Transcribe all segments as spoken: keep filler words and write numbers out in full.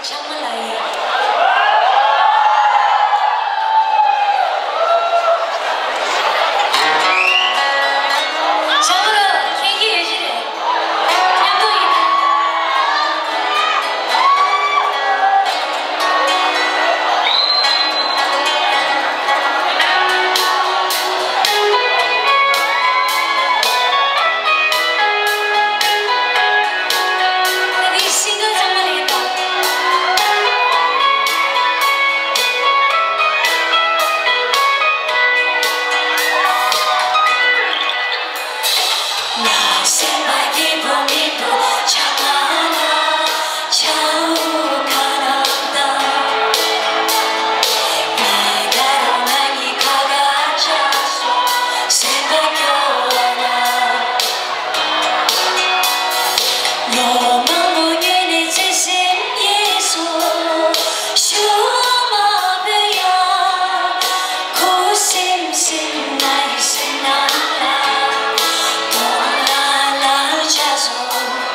ལྷག་མ་ལགས་ཡིན། ལྷག་མ་ལགས་མཁྱེན་གྱི་ཡོད་ཀྱི་རེད། མཉམ་དུ་ཡིན། ད་འདི་སིང་གལ་ཚང་མ་ལ་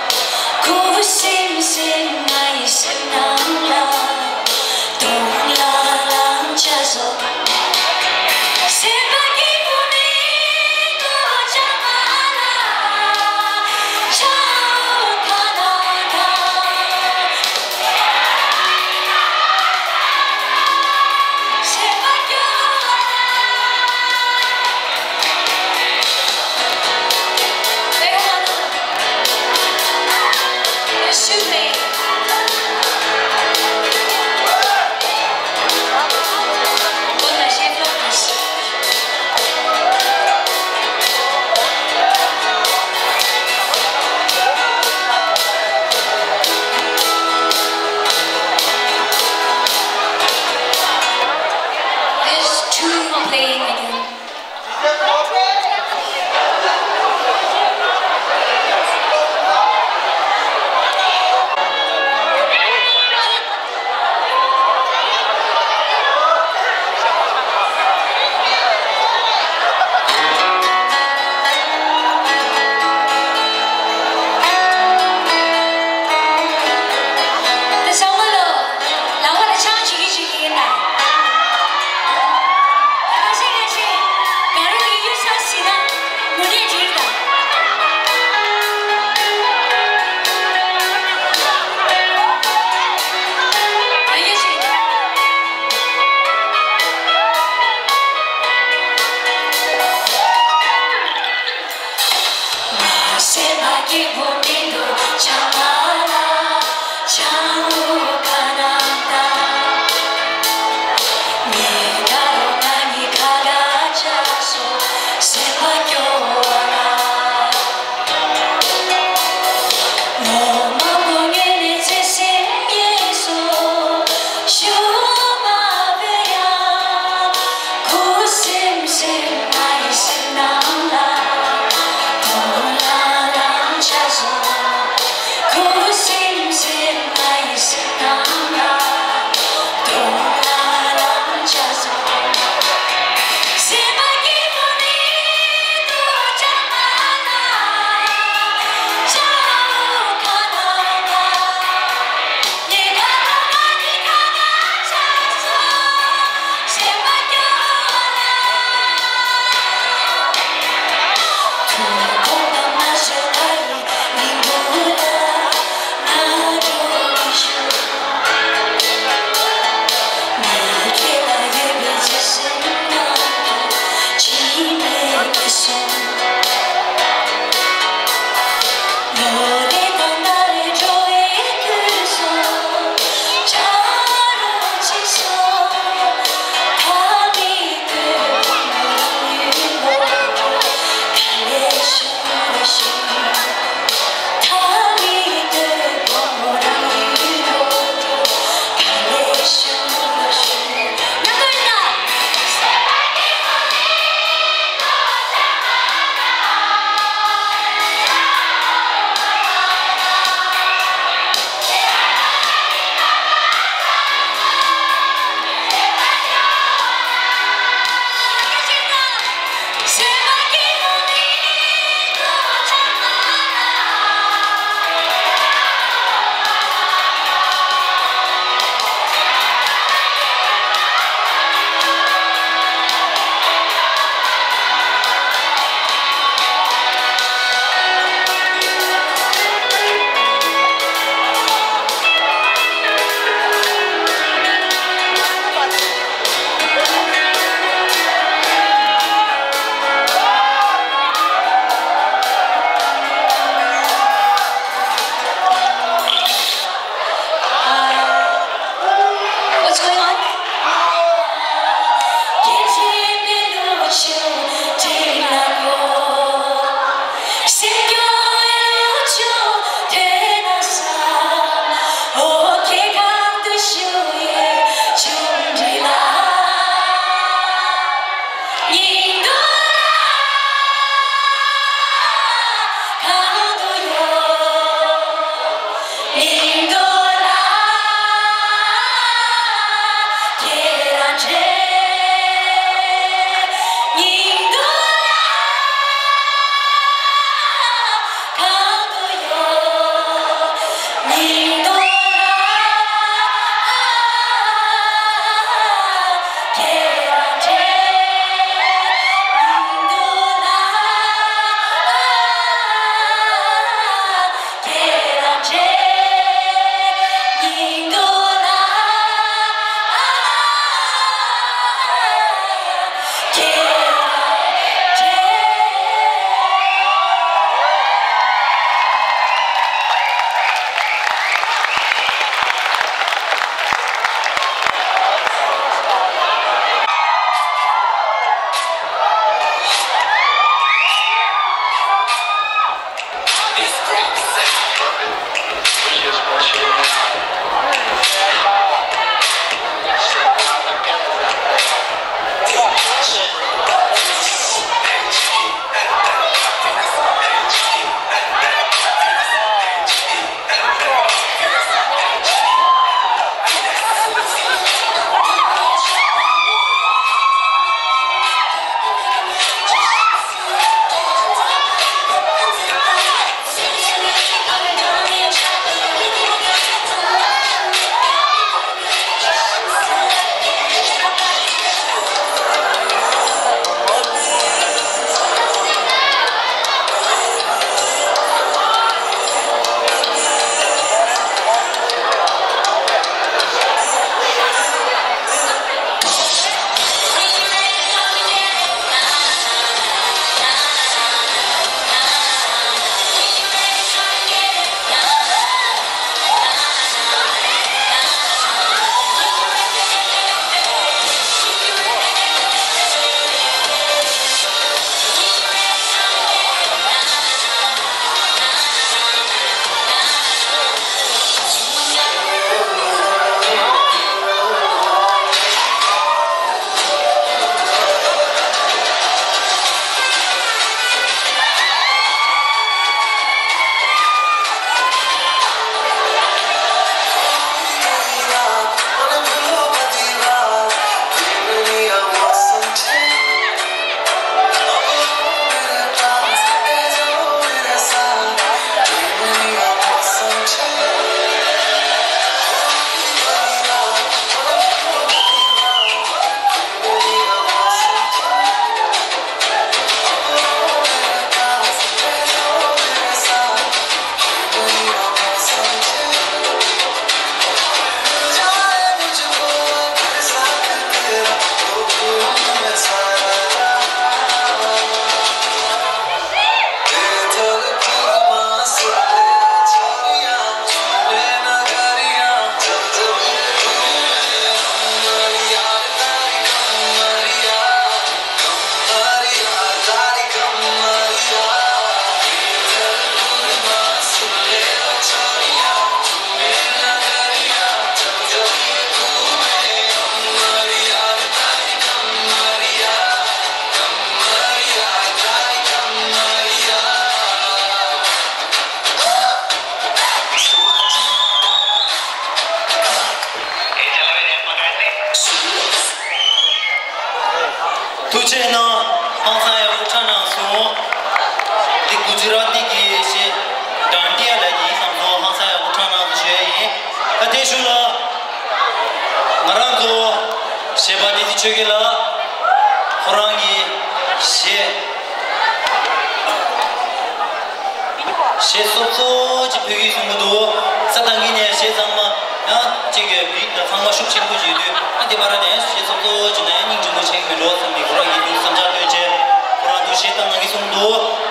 ཡིན་ད། There's two playing again. ད་ཚང་མ་ལོ། ལག་པ་ལ་ཆང་བྱེད་ཀྱི་བྱེད་ཀྱི་ཡིན་ད། ད་ཁ་ཤས་ཁ་ཤས་དགའ་རོགས་ཀྱི་གཡུལ་ས་ཟིན་ན་ངུ་སྐད་འདྲི་ད། ད་ཡོད་ཅིག་གཞས་སོབ་སོབ་ཅིག་ཕུལ་གྱི་གསུང་གི་འདུག་ས་དང་གི་ནས་གཞས་ཚང་མ་ཡང་གཅིག་གི་བིད་དང་ཚང་མ་ཤུགས་ཆེན་པོ་ཞིག་ཡོད་དུས། ཨ་དེ་བར་ནས་གཞས་སོབ་སོབ་ཅིག་ན་ཡང་སྙིང་རྗེ་མོ་ཆེན་པོའི་འགྲོ་བསམ་ནས་ཁོ་རང་གིས་འདུག་བསམ་འཆར་བཏོན་བྱས་ཁོ་རང་འདུག་གཞས་བཏང་གནང་གི་གསུང་འདུག་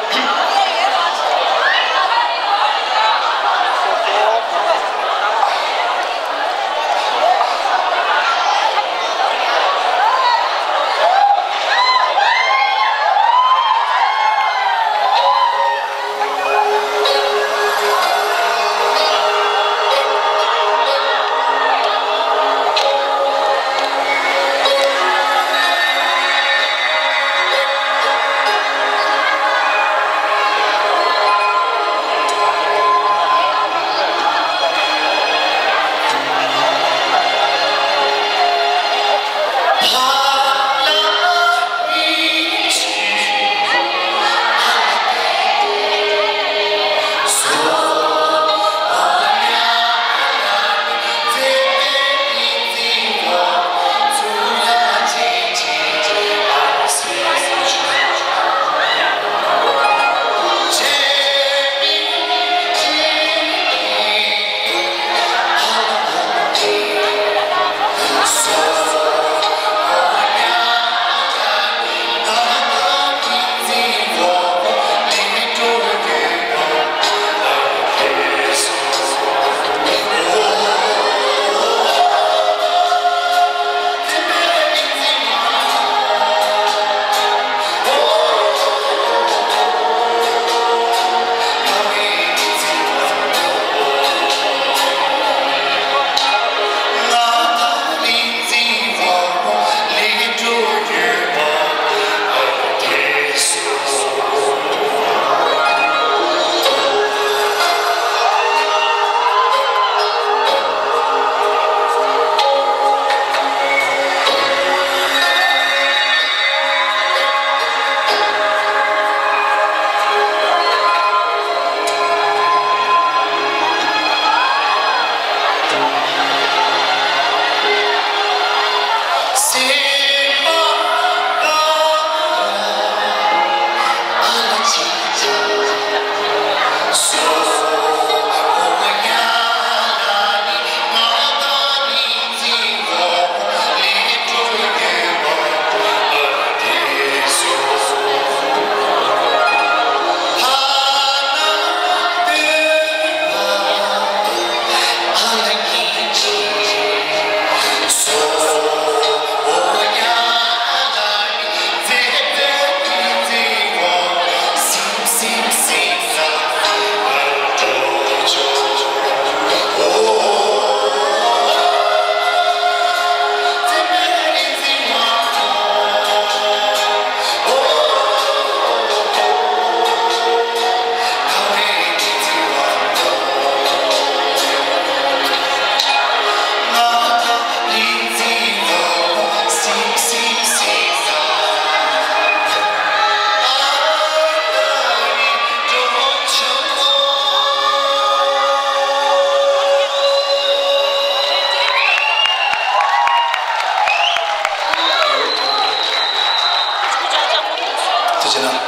ཐུགས་རྗེ་གནང་།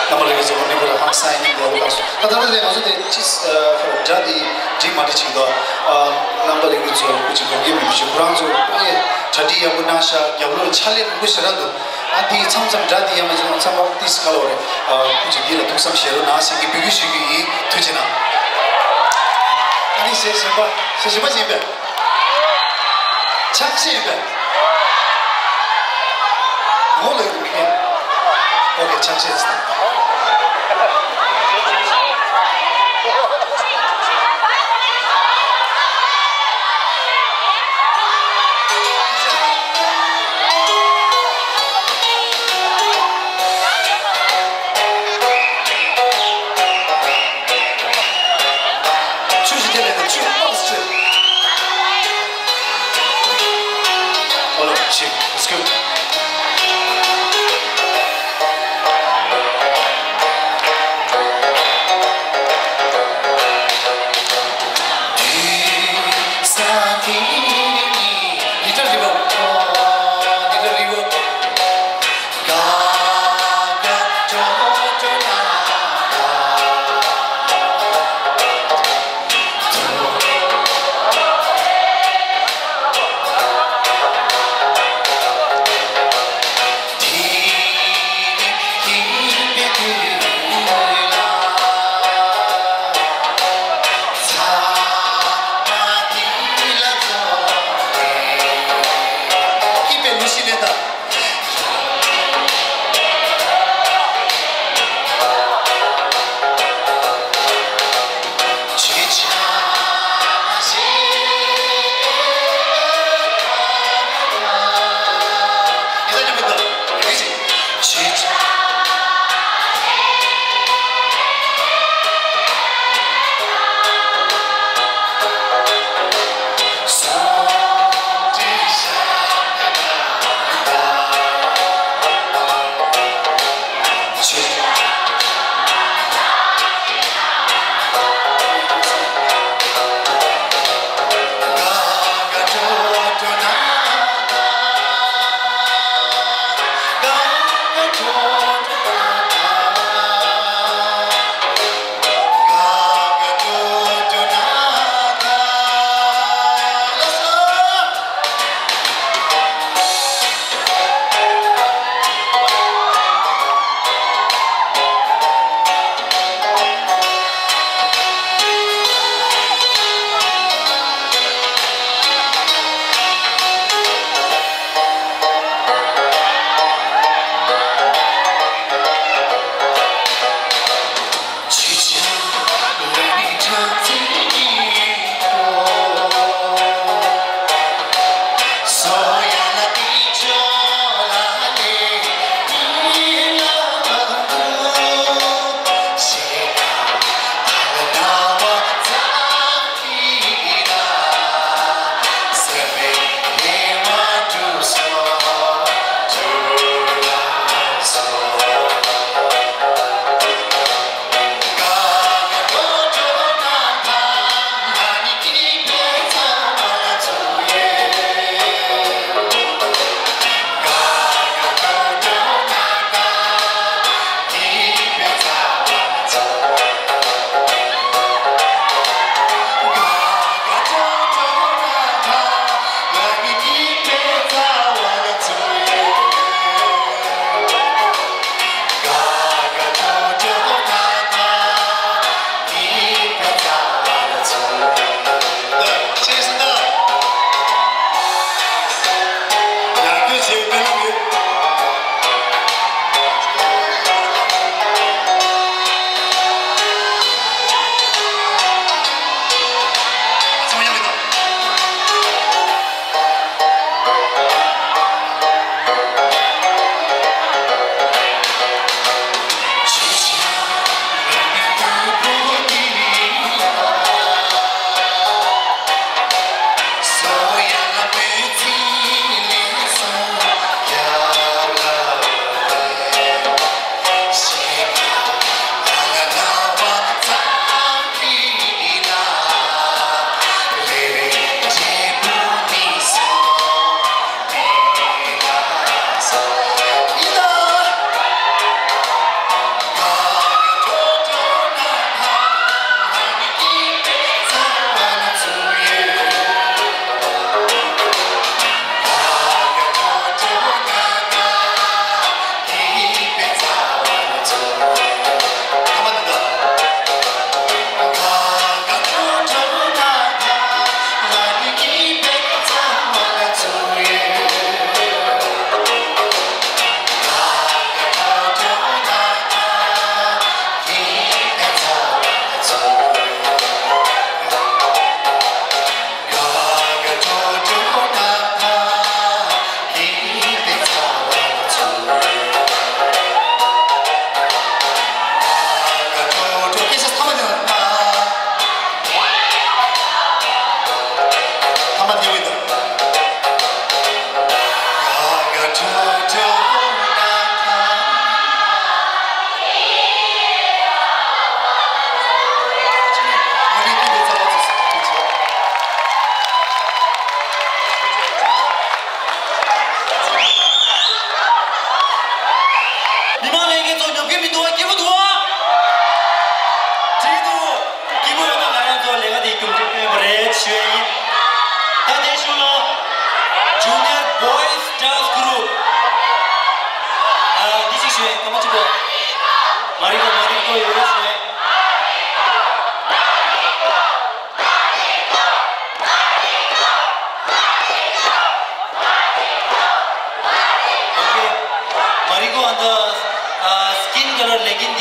རྣམ་པ་ལྷན་རྒྱས་ཚོ་ནི་བུ་ལ་ཧང་སང་ཡིན་འདུག་ལགས་སོ། ད་ད་ལྟ་ནས་ང་ཚོ་དེ་ཅི་སྒྲ་འདི་འགྲིག་མ་འགྲིག་ཅིག་འདུག་རྣམ་པ་ལྷན་རྒྱས་ཚོ་སྐུ་མཁྱེན་དགོངས་འགལ་མི་འབྱུང་། ཁྱེད་རང་ཚོ་དཔེ་གྲ་སྒྲིག་ཡག་པོ་གནང་ཤག་རྒྱབ་ལོགས་ཕྱག་ལས་མང་པོ་ཞེ་དྲག་འདུག་ཨ་འདི་མཚམས་མཚམས་སྒྲ་འདི་ཡང་མ་བྱུང་ཚང་མ་ཏིས་ཁ་ལོ་རེད། སྐུ་མཁྱེན་འདི་ལ་ཐུགས་བསམ་བཞེས་རོགས་གནང་ཟེར་གྱི་འབོད་སྐུལ་ཞུ་རྒྱུ་ཡིན། ཐུགས་རྗེ་གནང་། ཨ་ནི་གཞས་གཞན་པ་གཞས་གཞན་པ་ཅི་ཡིན་པས། ཕྱག་ཕྱི་ཡིན་པས། ངོ་ལོག་གི་མི་ངན། ཨོ་ཁེ་ཕྱག་ཕྱི་ཡིན། ཆུ་ཞིག་ཁྱེར་ལས་ནས་ཆུ་པོགས་ཆུ། Hold on, chill. Let's go.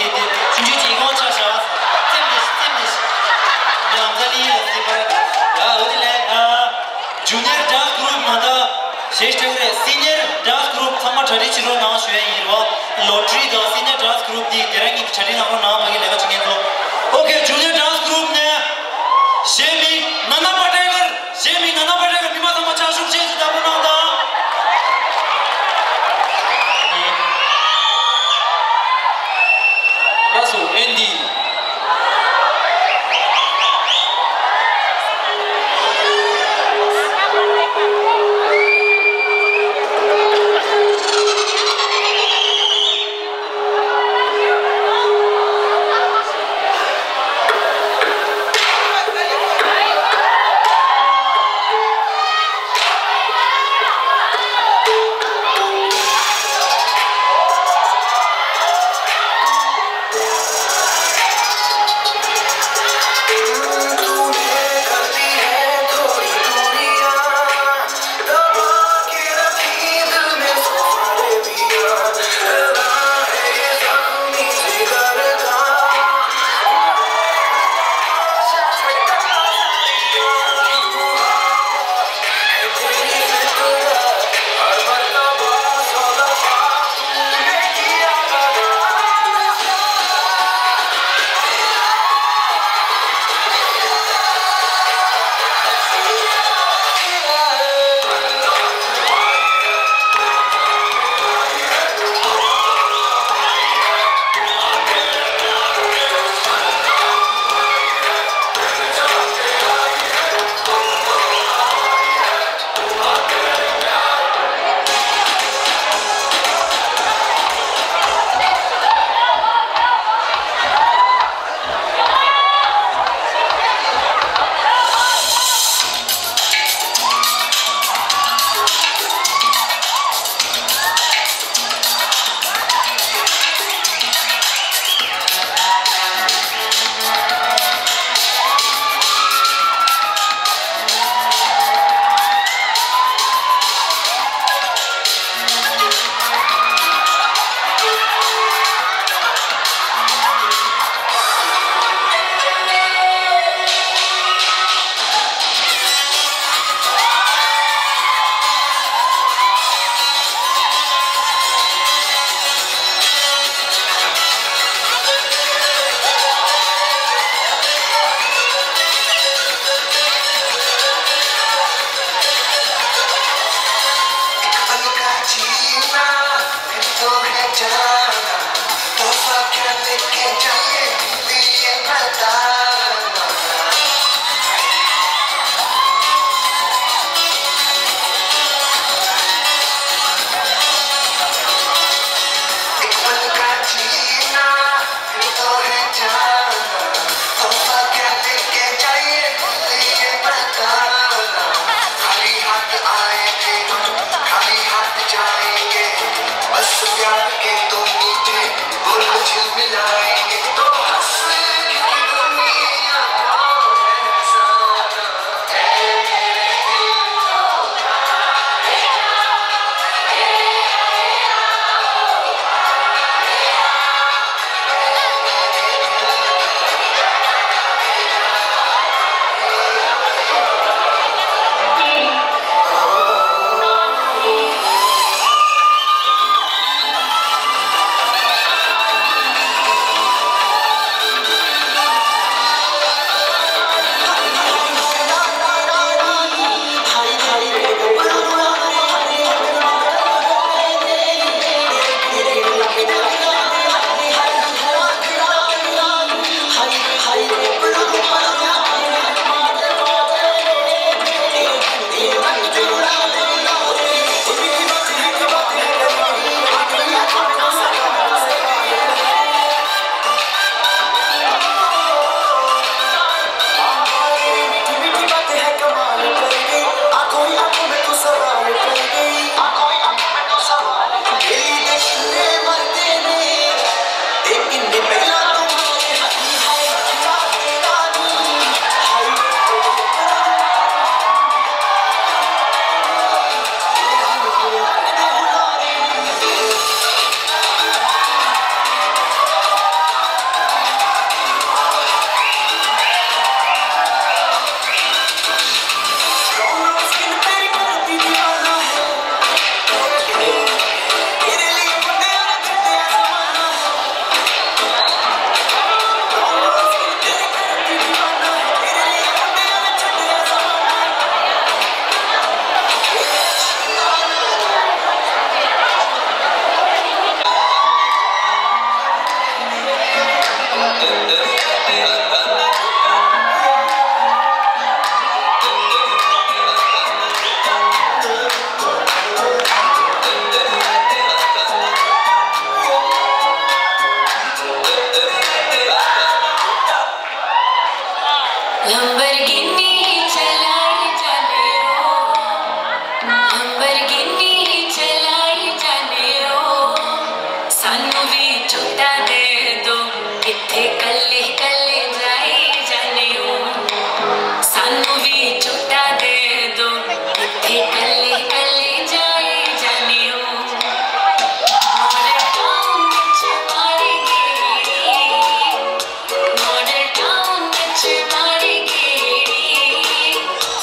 ཆུང་ཆུང་ཅིག་ཡིག་ཆ་བཞག་ཙམ་དེ་ཙམ་དེ་ནི་ཨམ་ཛ་ལི་ལ་སི་པ་ར་ད་འོ་དེ་ལས་ཇུ་ནི་ཡར་ཌཱན་སི་གུ་རུབ་ནང་ད་ཞེས་བྲིས་རེད། སི་ནི་ཡར་ཌཱན་སི་གུ་རུབ་ཚང་མ་གྲ་སྒྲིག་བྱེད་རོགས་གནང་ཞུ་ཡ་ཡིན་རོགས། ལོ་ཊ་རི་དང་སི་ནི་ཡར་ཌཱན་སི་གུ་རུབ་དེ་དེ་རང་གཉིས་ཀྱི་གྲ་སྒྲིག་གནང་རོགས་གནང་། ཕ་གི་ལས་ཀ་བྱེད་མཁན་ཚོ། ཨོ་ཁེ། ཇུ་ནི་ཡར་ཌཱན་སི་གུ་རུབ་ནས་གཞན་མི་ན་ན་པ་ཊེ་ཀར། གཞན་མི་ན་ན་པ་ཊེ་ཀར། མི་མང་ཚང་མ་ཕྱག་ཞུ་བྱེད་ཅིག་བདག་པོ་གནང་དང་། ལགས་སོ། ཨེན་ཌི། Lamborghini chalai jane o, Lamborghini chalai jane o, sanu vi chuta de do, kithe kalle kalle jai jane o, sanu vi chuta de do, kithe kalle kalle jai jane o. Model town vich mari gedi, model town vich mari gedi,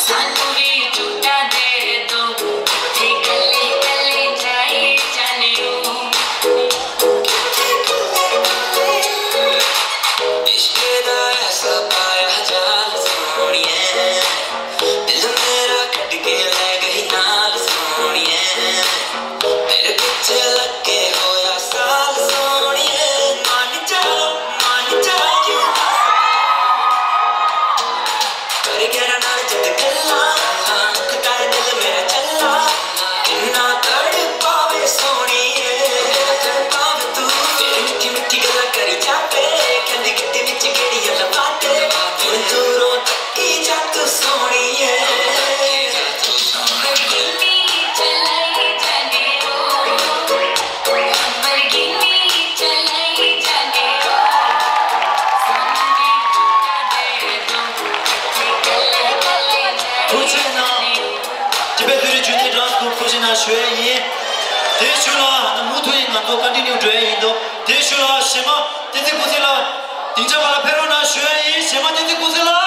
sanu vi chuta de do, kithe kalle kalle jai jane o. इश्क दा ऐसा पाया जाल सोहणिये, दिल मेरा कट के लै गई नाल सोहणिये। तेरे पीछे लग के होया साल सोहणिये, मान जा, मान जा। कर गैर नाल जद गल्ला, दुखदा ऐ दिल मेरा झल्ला। किन्ना तड़पावे सोहणिये, तड़पावे तू। तेरी मीठी मीठी गल्ला करी जावे, कहंदी गड्डी विच केड़ी गल्ला बाते। हुण दूरों तक्की जा तू सोहणिये। ཐུགས་རྗེ་གནང་། ཊི་བེཊ་བོད་རིགས་རྒྱུན་ལས་ཌན་སི་ཀུལ་ཐུགས་རྗེ་གནང་ཞུ་ཡས་ཡིན། དེའི་ཤུལ་ལ་ཨ་ནི་མུ་མཐུད་ཡིན་ང་ཚོ་ཀོན་ཊི་ནིའུ་འགྲོ་ཡས་ཡིན་འདུག་དེའི་ཤུལ་ལ་གཞས་མ་བསྟན་འཛིན་ཀུན་གསལ་ལགས་སྡིངས་ཆ་བར་ལ་ཕེབས་རོགས་གནང་ཞུ་ཡས་ཡིན། གཞས་མ་བསྟན་འཛིན་ཀུན་གསལ་ལགས།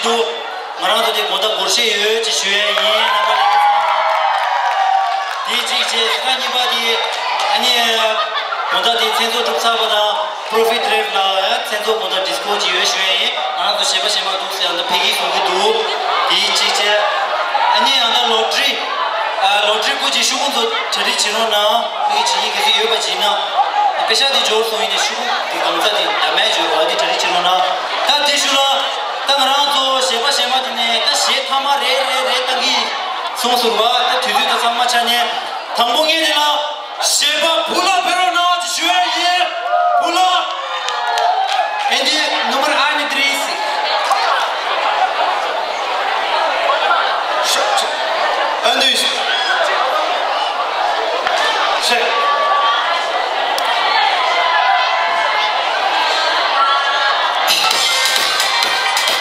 དུ། ང་རང་ཚོ་དེ་དགོང་དག་སྒོར་གཞས་ཡོད་ཅེས་ཞུ་ཡས་ཡིན། རྣམ་པ་ལྷན་རྒྱས་ཚང་མ། དེ་གཅིག་བྱས། ཁག་གཉིས་པ་དེ། ཨ་ནི། དགོང་དག་དེ་མཚན་ཚོགས་གྲུབ་ཚར་བ་དང་། Profit Rave ལ་མཚན་ཚོགས་དགོང་དག་ཌིས་ཀོ་ཅིག་ཡོད་ཞུ་ཡས་ཡིན། ང་རང་ཚོ་གཞས་པ་གཞས་མ་འདུག་ཟེར་ཡང་ད་ཕེབས་ཀྱི་གསུང་གི་འདུག་དེ་གཅིག་བྱས། ཨ་ནི་ཡང་ད་ལོ་ཊ་རི། ཨ། ལོ་ཊ་རི་སྐོར་གྱི་ཤོག་གུ་ཚོ་གྲ་སྒྲིག་བྱེད་རོགས་གནང་། ཕེབས་ཀྱི་བྱེད་ཀྱི་གལ་སྲིད་ཡོད་པ་བྱས་ན། པེ་ཤག་དེ་འབྱོར་སོང་ཡིན་ནའི་ཤོག་གུ་དེ་གང་ཚ་དེ་ད་མེད་འབྱོར་བ་དེ་གྲ་སྒྲིག་བྱེད་རོགས་གནང་། ད་དེ་ཤུལ་ལ། ད་ང་རང་ཚོ་གཞས་པ་གཞས་མ་དེ་ནས་ད་གཞས་མཐའ་མ་རེ་རེ་རེ་བཏང་གི་སོང་ཟེར་བ། ད་དུས་ཚོད་ད་ཚང་མ་ཆ་ནས། དང་པོ་ངས་དེ་ལ་གཞས་པ་བུ་ལ་ཕེབས་རོགས་གནང་ཅེས་ཞུ་ཡས་ཡིན། བུ་ལ། ཨེ་འདི་ནུ་མར་ཨ་ནི་དྲིས། ཨ་འདི། ཆེ།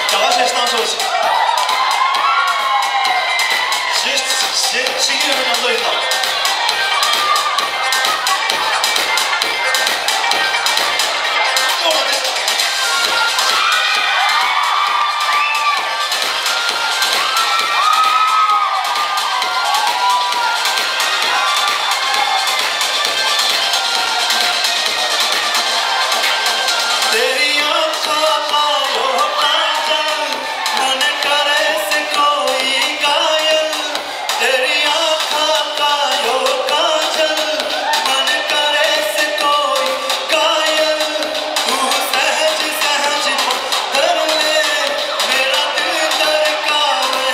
ད་ག་ཤེས་སྟངས་སོ། ཤེས་ཤེས་ཤེས་ཀྱི་ཡོད་ན་འདོད་ཡོད་དམ། तेरी आँखों का वो काजल, मन करे से कोई घायल। तेरी आँखों का वो काजल, मन करे से कोई घायल। तू सहज सहज पकड़ ले, मेरा दिल धड़कावे।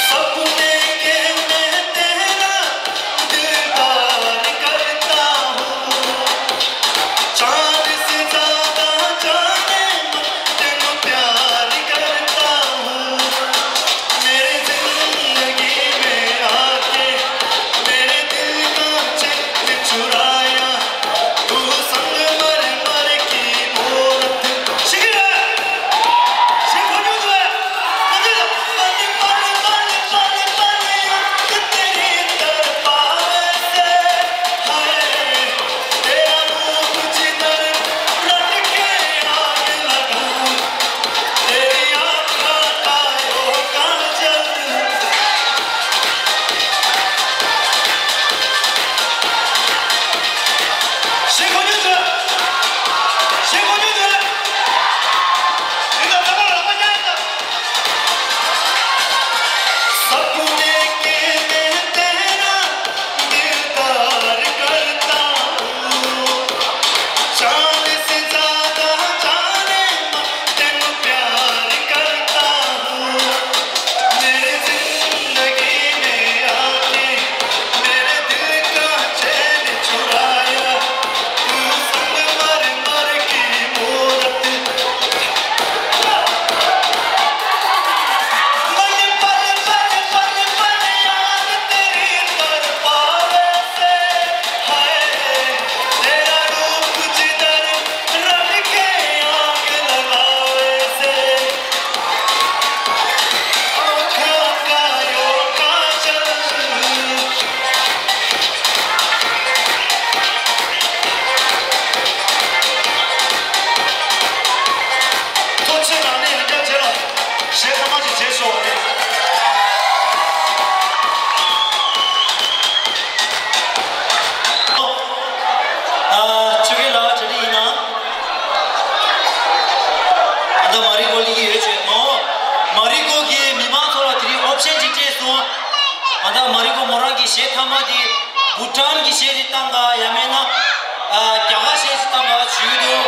सपने के मैं तेरा दीदार करता हूँ। चांद से ज्यादा जाने मैं तेनू प्यार करता हूँ। मेरी जिंदगी में आके मेरे दिल का चैन चुराया। तू संगमरमर की मूरत। शिखर! शिखर जो है, मुझे पल, पल, पल, पल, पल याद तेरी तड़पावे से। हाय, तेरा रूप जिधर रट के आग लगाऊं। तेरी आँखों का वो काजल। सपने के मैं तेरा दीदार करता हूँ। चांद से ज्यादा जाने मैं तेनू प्यार करता हूँ। मेरी जिंदगी में आके मेरे दिल का चैन चुराया। तू संगमरमर की मूरत। मन पल पल पल पल याद तेरी तड़पावे से। हाय, तेरा रूप जिधर रट के आग लगावे से। आँखों का यो काजल। ཐུགས་རྗེ་གནང་ནས་ཡང་བསྐྱར་རྗེས་ལ་གཞས་ཐ་མ་ཅིག་བྱས་སོ། ཨ། ཆོས་རྒྱལ་ལགས་གྲ་སྒྲིག་ཡིན་ན། ཨ། ད་མ་རི་ཀོ་སླེབས་ཀྱི་ཡོད་ཆོས་མོ། མ་རི་ཀོ་གིས་མི་མང་ཚོ་ལ་དེ་རིང་ཨོབ་ཤན་ཅིག་སྤྲད་སོང་། ཨ། ད་མ་རི་ཀོ་མོ་རང་གི་གཞས་ཐ་མ་དེ་བྷུ་ཊཱན་གྱི་གཞས་དེ་བཏང་ག་ཡང་མིན་ན། ཨ། རྒྱ་གར་གཞས་ཅིག་བཏང་ག་ཞུས་འདུག་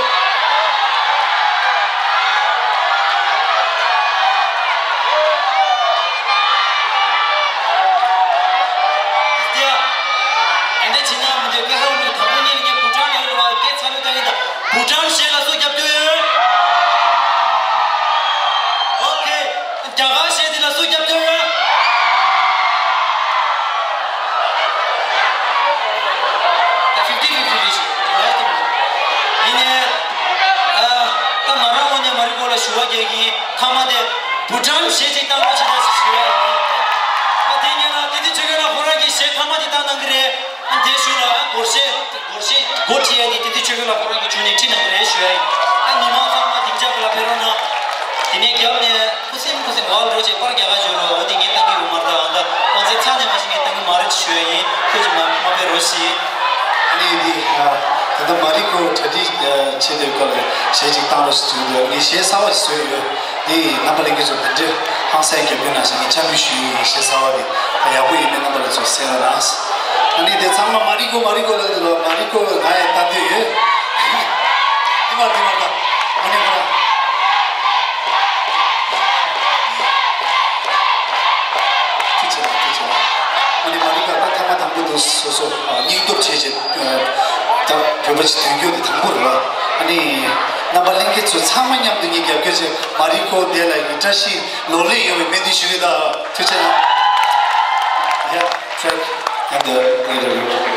ཞུ་བ་རྒྱག་གི་ཡིན། མཐའ་མ་དེ་བུ་ཀྲམ་གཞས་ཅིག་བཏང་རོགས་བྱེད་ད་ཞུ་ཡ་ཡིན། ཨ་དེ་ཉིན་ལ་དེ་དུས་ཆོས་རྒྱལ་ལགས་ཁོ་རང་གི་གཞས་མཐའ་མ་དེ་བཏང་གནང་གི་རེད། ཨ་དེ་ཞུ་ལ་སྒོར་གཞས་སྒོར་གཞས་སྒོ་ཁྲིད་ཡ་དེ་དེ་དུས་ཆོས་རྒྱལ་ལགས་ཁོ་རང་གི་བྱུང་ནས་ཁྲིད་གནང་གི་རེད་ཞུ་ཡ་ཡིན། ཨ་མི་མང་ཚང་མ་སྡིངས་ཆ་ཁ་ལ་ཕེབས་རོགས་གནང་། དེ་ནས་རྒྱབ་ནས་ཁུ་སིམ་ཁུ་སིམ་ཝལ་འགྲོ་བྱས་པར་རྒྱག་ག་འཇོག་རོགས། འོ་དེ་ངས་བཏང་གི་ཡོད་མ་རེད། ད་ཨ་ད་ཁོང་ཚོའི་ཚ་ནས་མ་ཤེས་ངས་བཏང་གི་མ་རེད་ཞུ་ཡ་ཡིན། ཁོ་ཅིག་མ་མ་ཕེབས་རོགས་ཞེས། ཨ་ནི་འདི་ཨ་ད་ལྟ་མ་རི་ཀོ་གྲ་སྒྲིག་ཨ་བྱེད་དུས་སྐབས་ལ་གཞས་ཅིག་བཏང་རོགས་ཞེས་ཞུ་འདུག་ངས་གཞས་གསར་པ་ཞིག་བཟོས་ཡོད། འདི་རྣམ་པ་ལྷན་རྒྱས་ཚོ་འདི་འདྲའི་ཧང་སངས་རྒྱབ་སྐྱོར་གནང་ཞིག་ངས་འཚམས་འདྲི་ཞུ་ཡི་ཡིན། གཞས་གསར་པ་འདི་ད་ཡག་པོ་ཡིན་མིན་རྣམ་པ་ལྷན་རྒྱས་ཚོ་གསན་རོགས་གནང་། ཨ་ནི་དེ་ཚང་མ་མ་རི་ཀོ་མ་རི་ཀོ་ལབ་འདུག་ལ། མ་རི་ཀོ་ང་ཡང་ལྟ་འདོད་ཡོད། དེ་མ་དེ་མ་ད་ཨ་ནི་ཁོ་རང་། ཐུགས་རྗེ་ཆེ་ལགས། ཐུགས་རྗེ་ཆེ་ལགས། ཨ་ནི་མ་རི་ཀོ་ད་ཐེངས་མ་དང་པོ་འདུག་སོ་སོ་ཨ་སྙིང་སྟོབས་ཆེ་ཆེ་ཨ་ད་བོད་པ་ཅིག་ཐོན་རྒྱུ་དེ་དང་པོ་རེད་བ། ཨ་ནི་རྣམ་པ་ལྷན་རྒྱས་ཚོ་ཚང་མ་མཉམ་དུ་ངས་རྒྱབ་སྐྱོར་བྱས། མ་རི་ཀོ་དེ་ལ་ཡི་བཀྲ་ཤིས་ལོ་ལེགས་ཡོང་བའི་སྨོན་འདུན་ཞུ་གི་ད། ཐུགས་རྗེ་ཆེ་ལགས། Yeah, track and the later.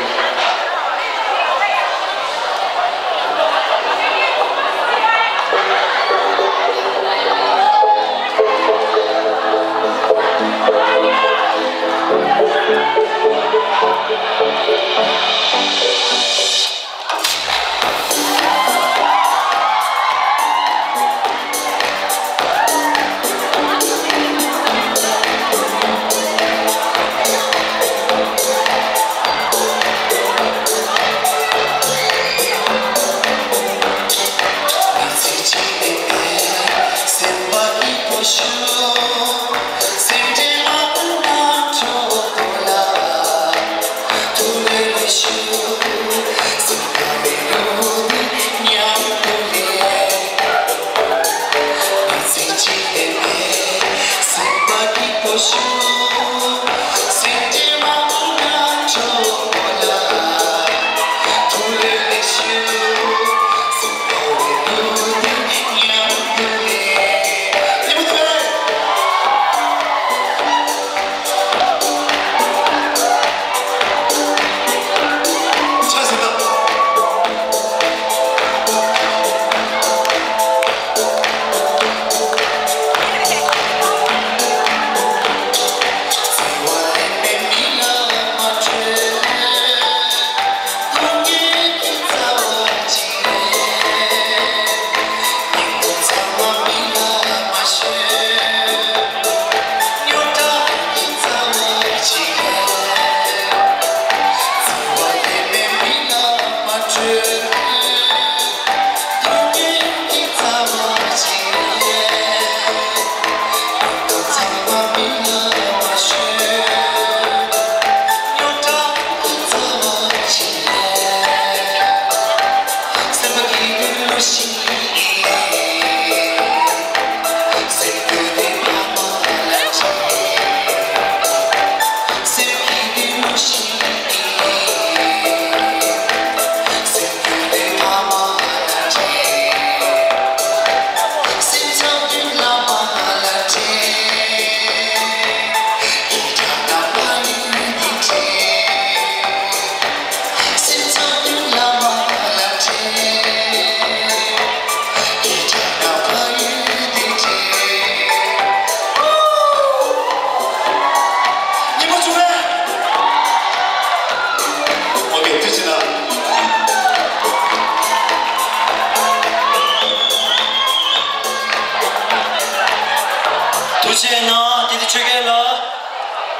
ཐུགས་རྗེ་གནང་། བསྟན་འཛིན་ཆོས་རྒྱལ་ལགས།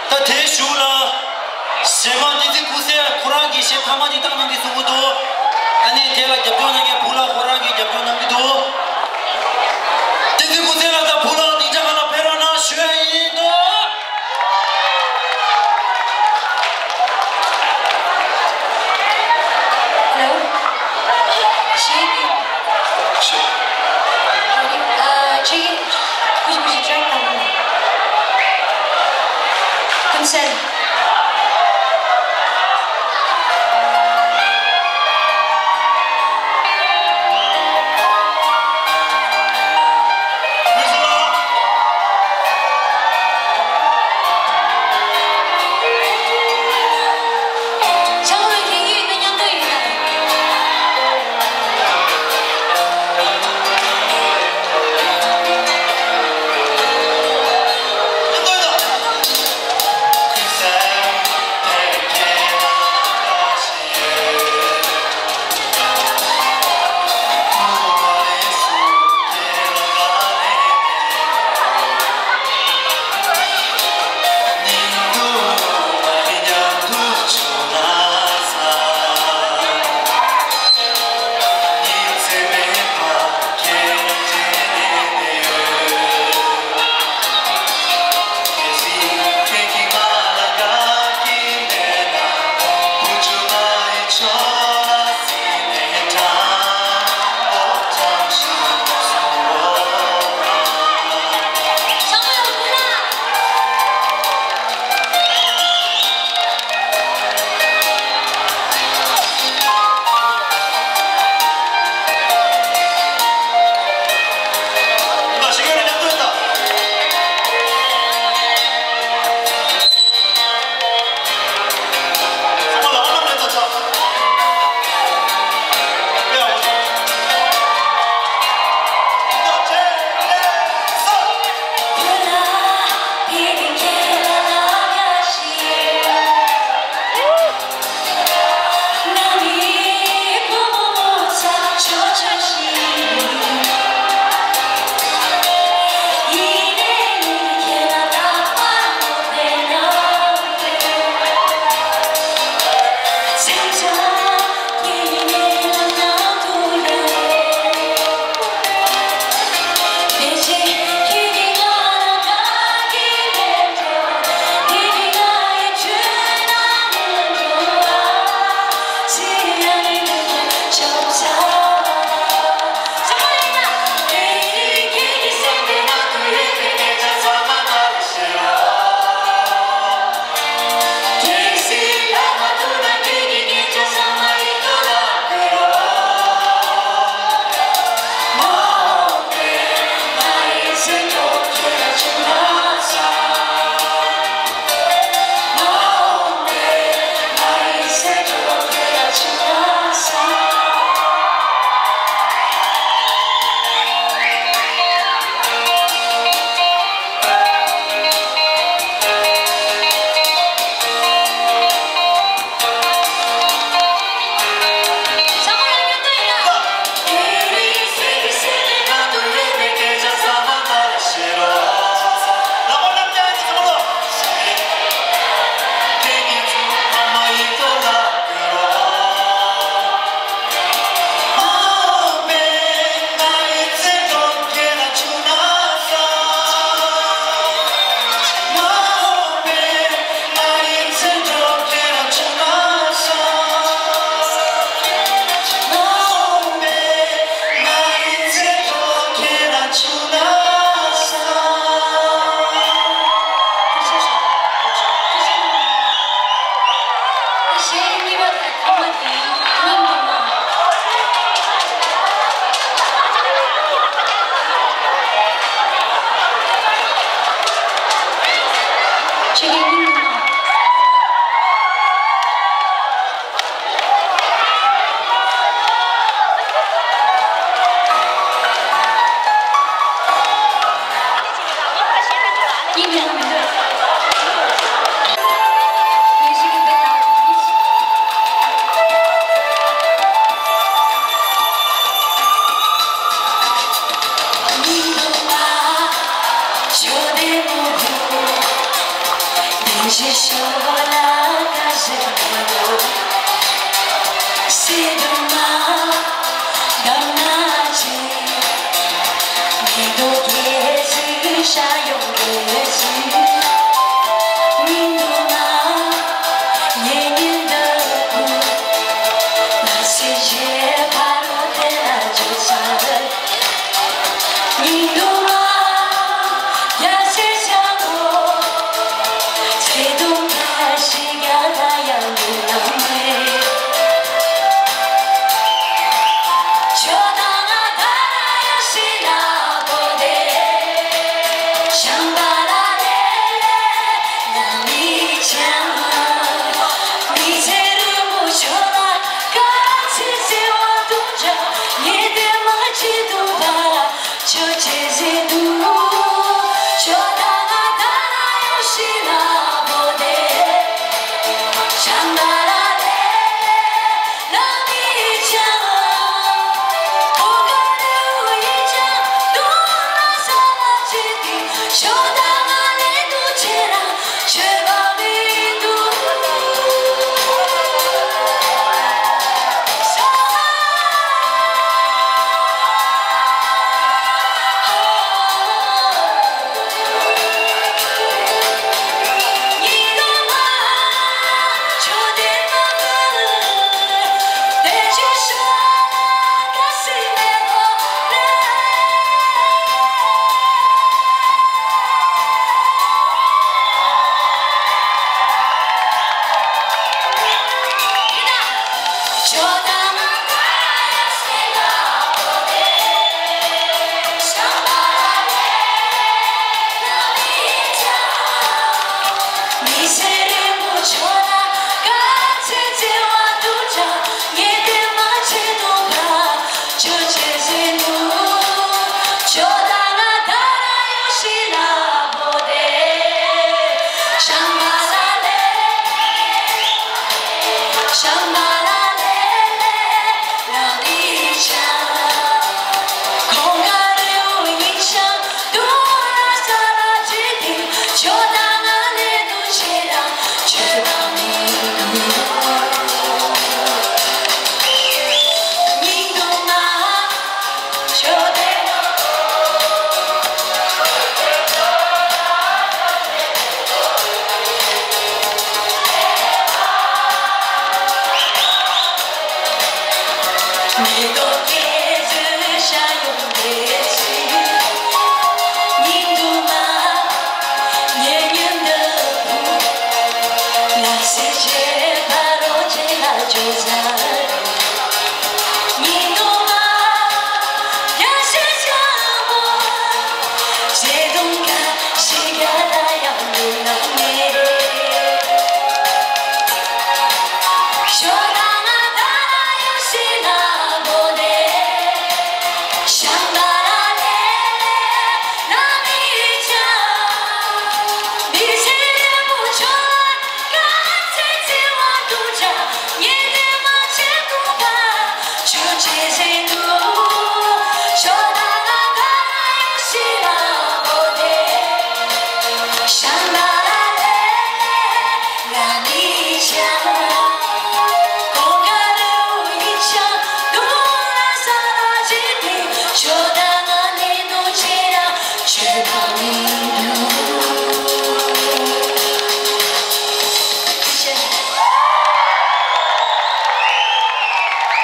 ད་དེའི་གཞུག་ལ། གཞས་མ་བསྟན་འཛིན་སྐུ་སྲས་ཁོ་རང་གི་གཞས་མཐའ་མ་དེ་བཏང་གནང་གི་གསུང་གི་འདུག་ཨ་ནི་དེ་ལ་རྒྱབ་སྐྱོར་གནང་མཁན་བུ་ལགས་ཁོ་རང་གིས་རྒྱབ་སྐྱོར་གནང་གི་འདུག་བསྟན་འཛིན་སྐུ་སྲས་ལགས་དང་བུ་ལགས་སྡིངས་ཆ་ཁ་ལ་ཕེབས་རོགས་གནང་ཞུ་ཡ་ཡིན་འདུག Hello. Shake. Sure. Uh, Jane, could you, could you track that one? Consent.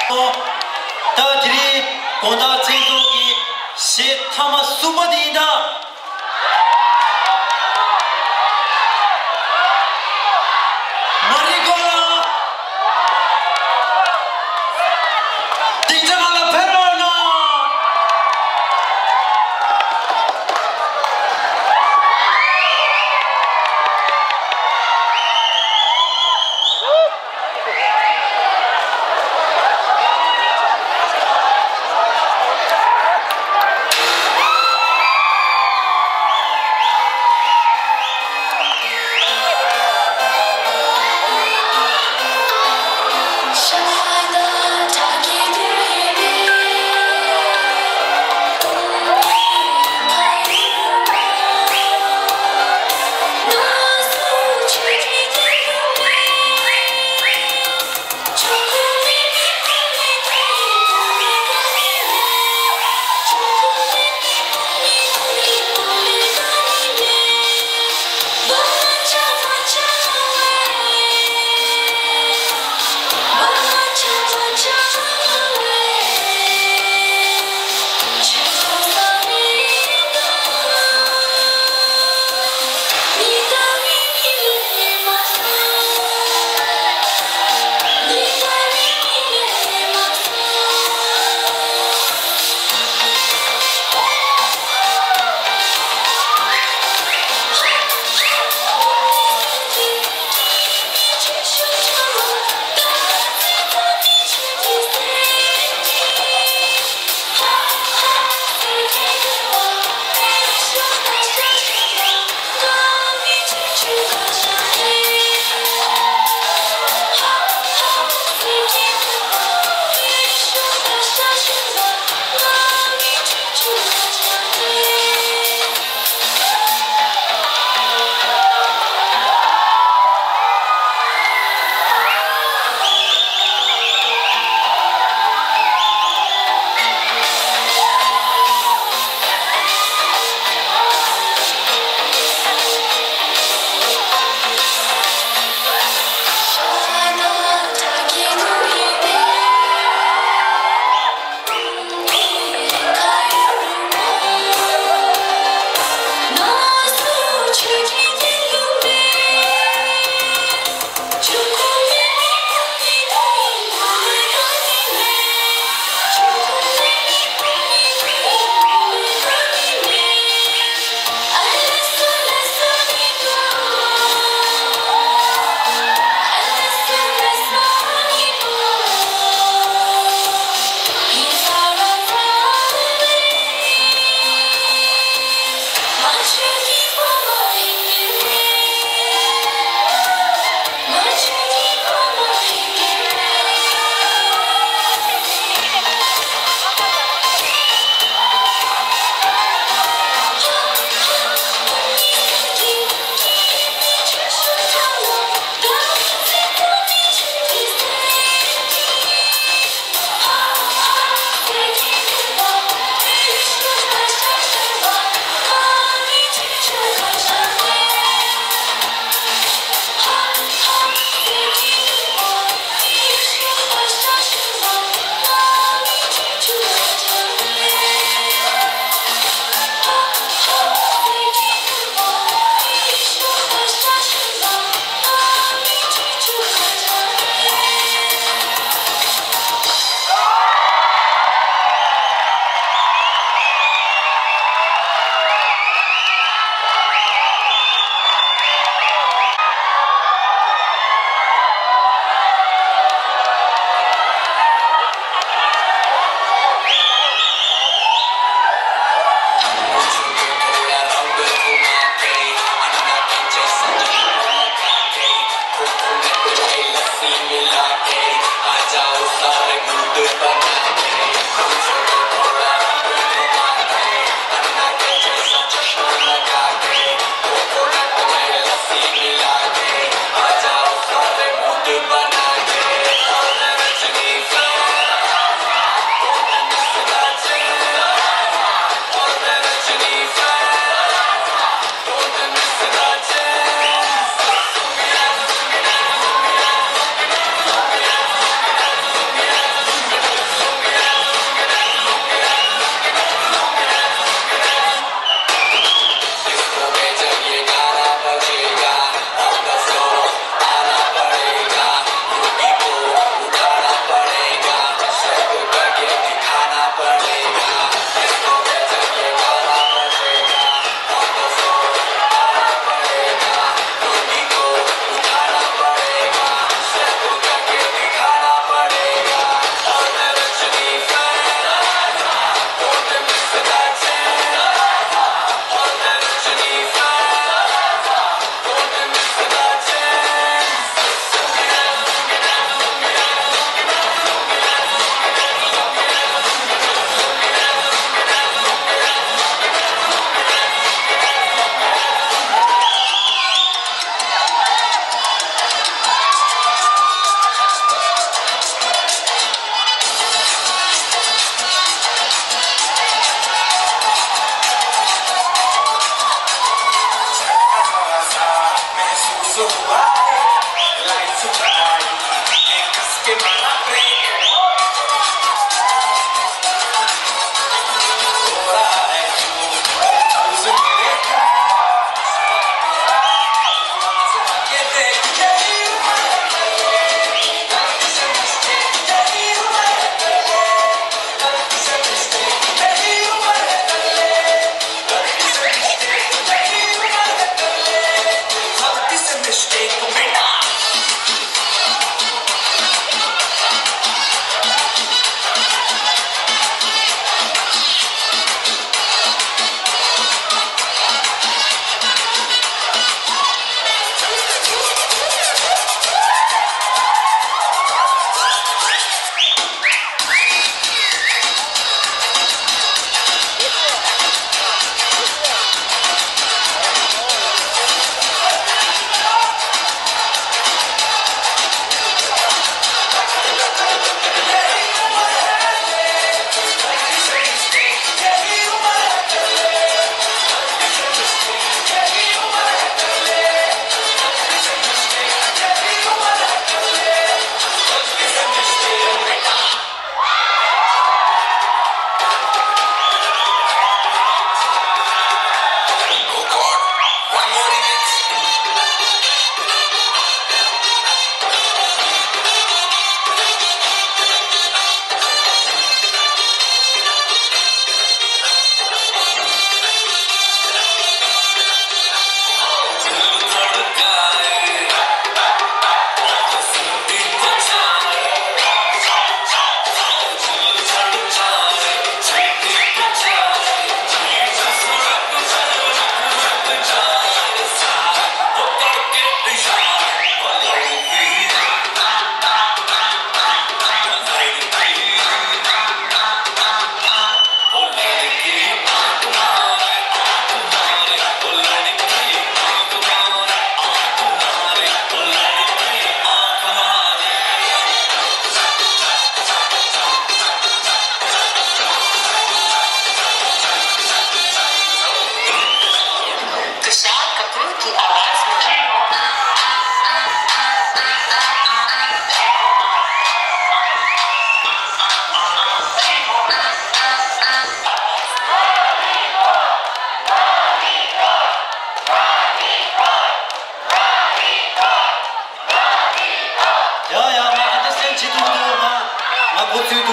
ད་དེ་རིང་དགོང་དག་མཚན་ཚོགས་ཀྱི་གཞས་མཐའ་མ་གསུམ་པ་དེ་ཡིན་ད། མ་རིག་གོ་ལ། སྡིངས་ཆ་ནང་ལ་ཕེབས་རོགས་གནང་།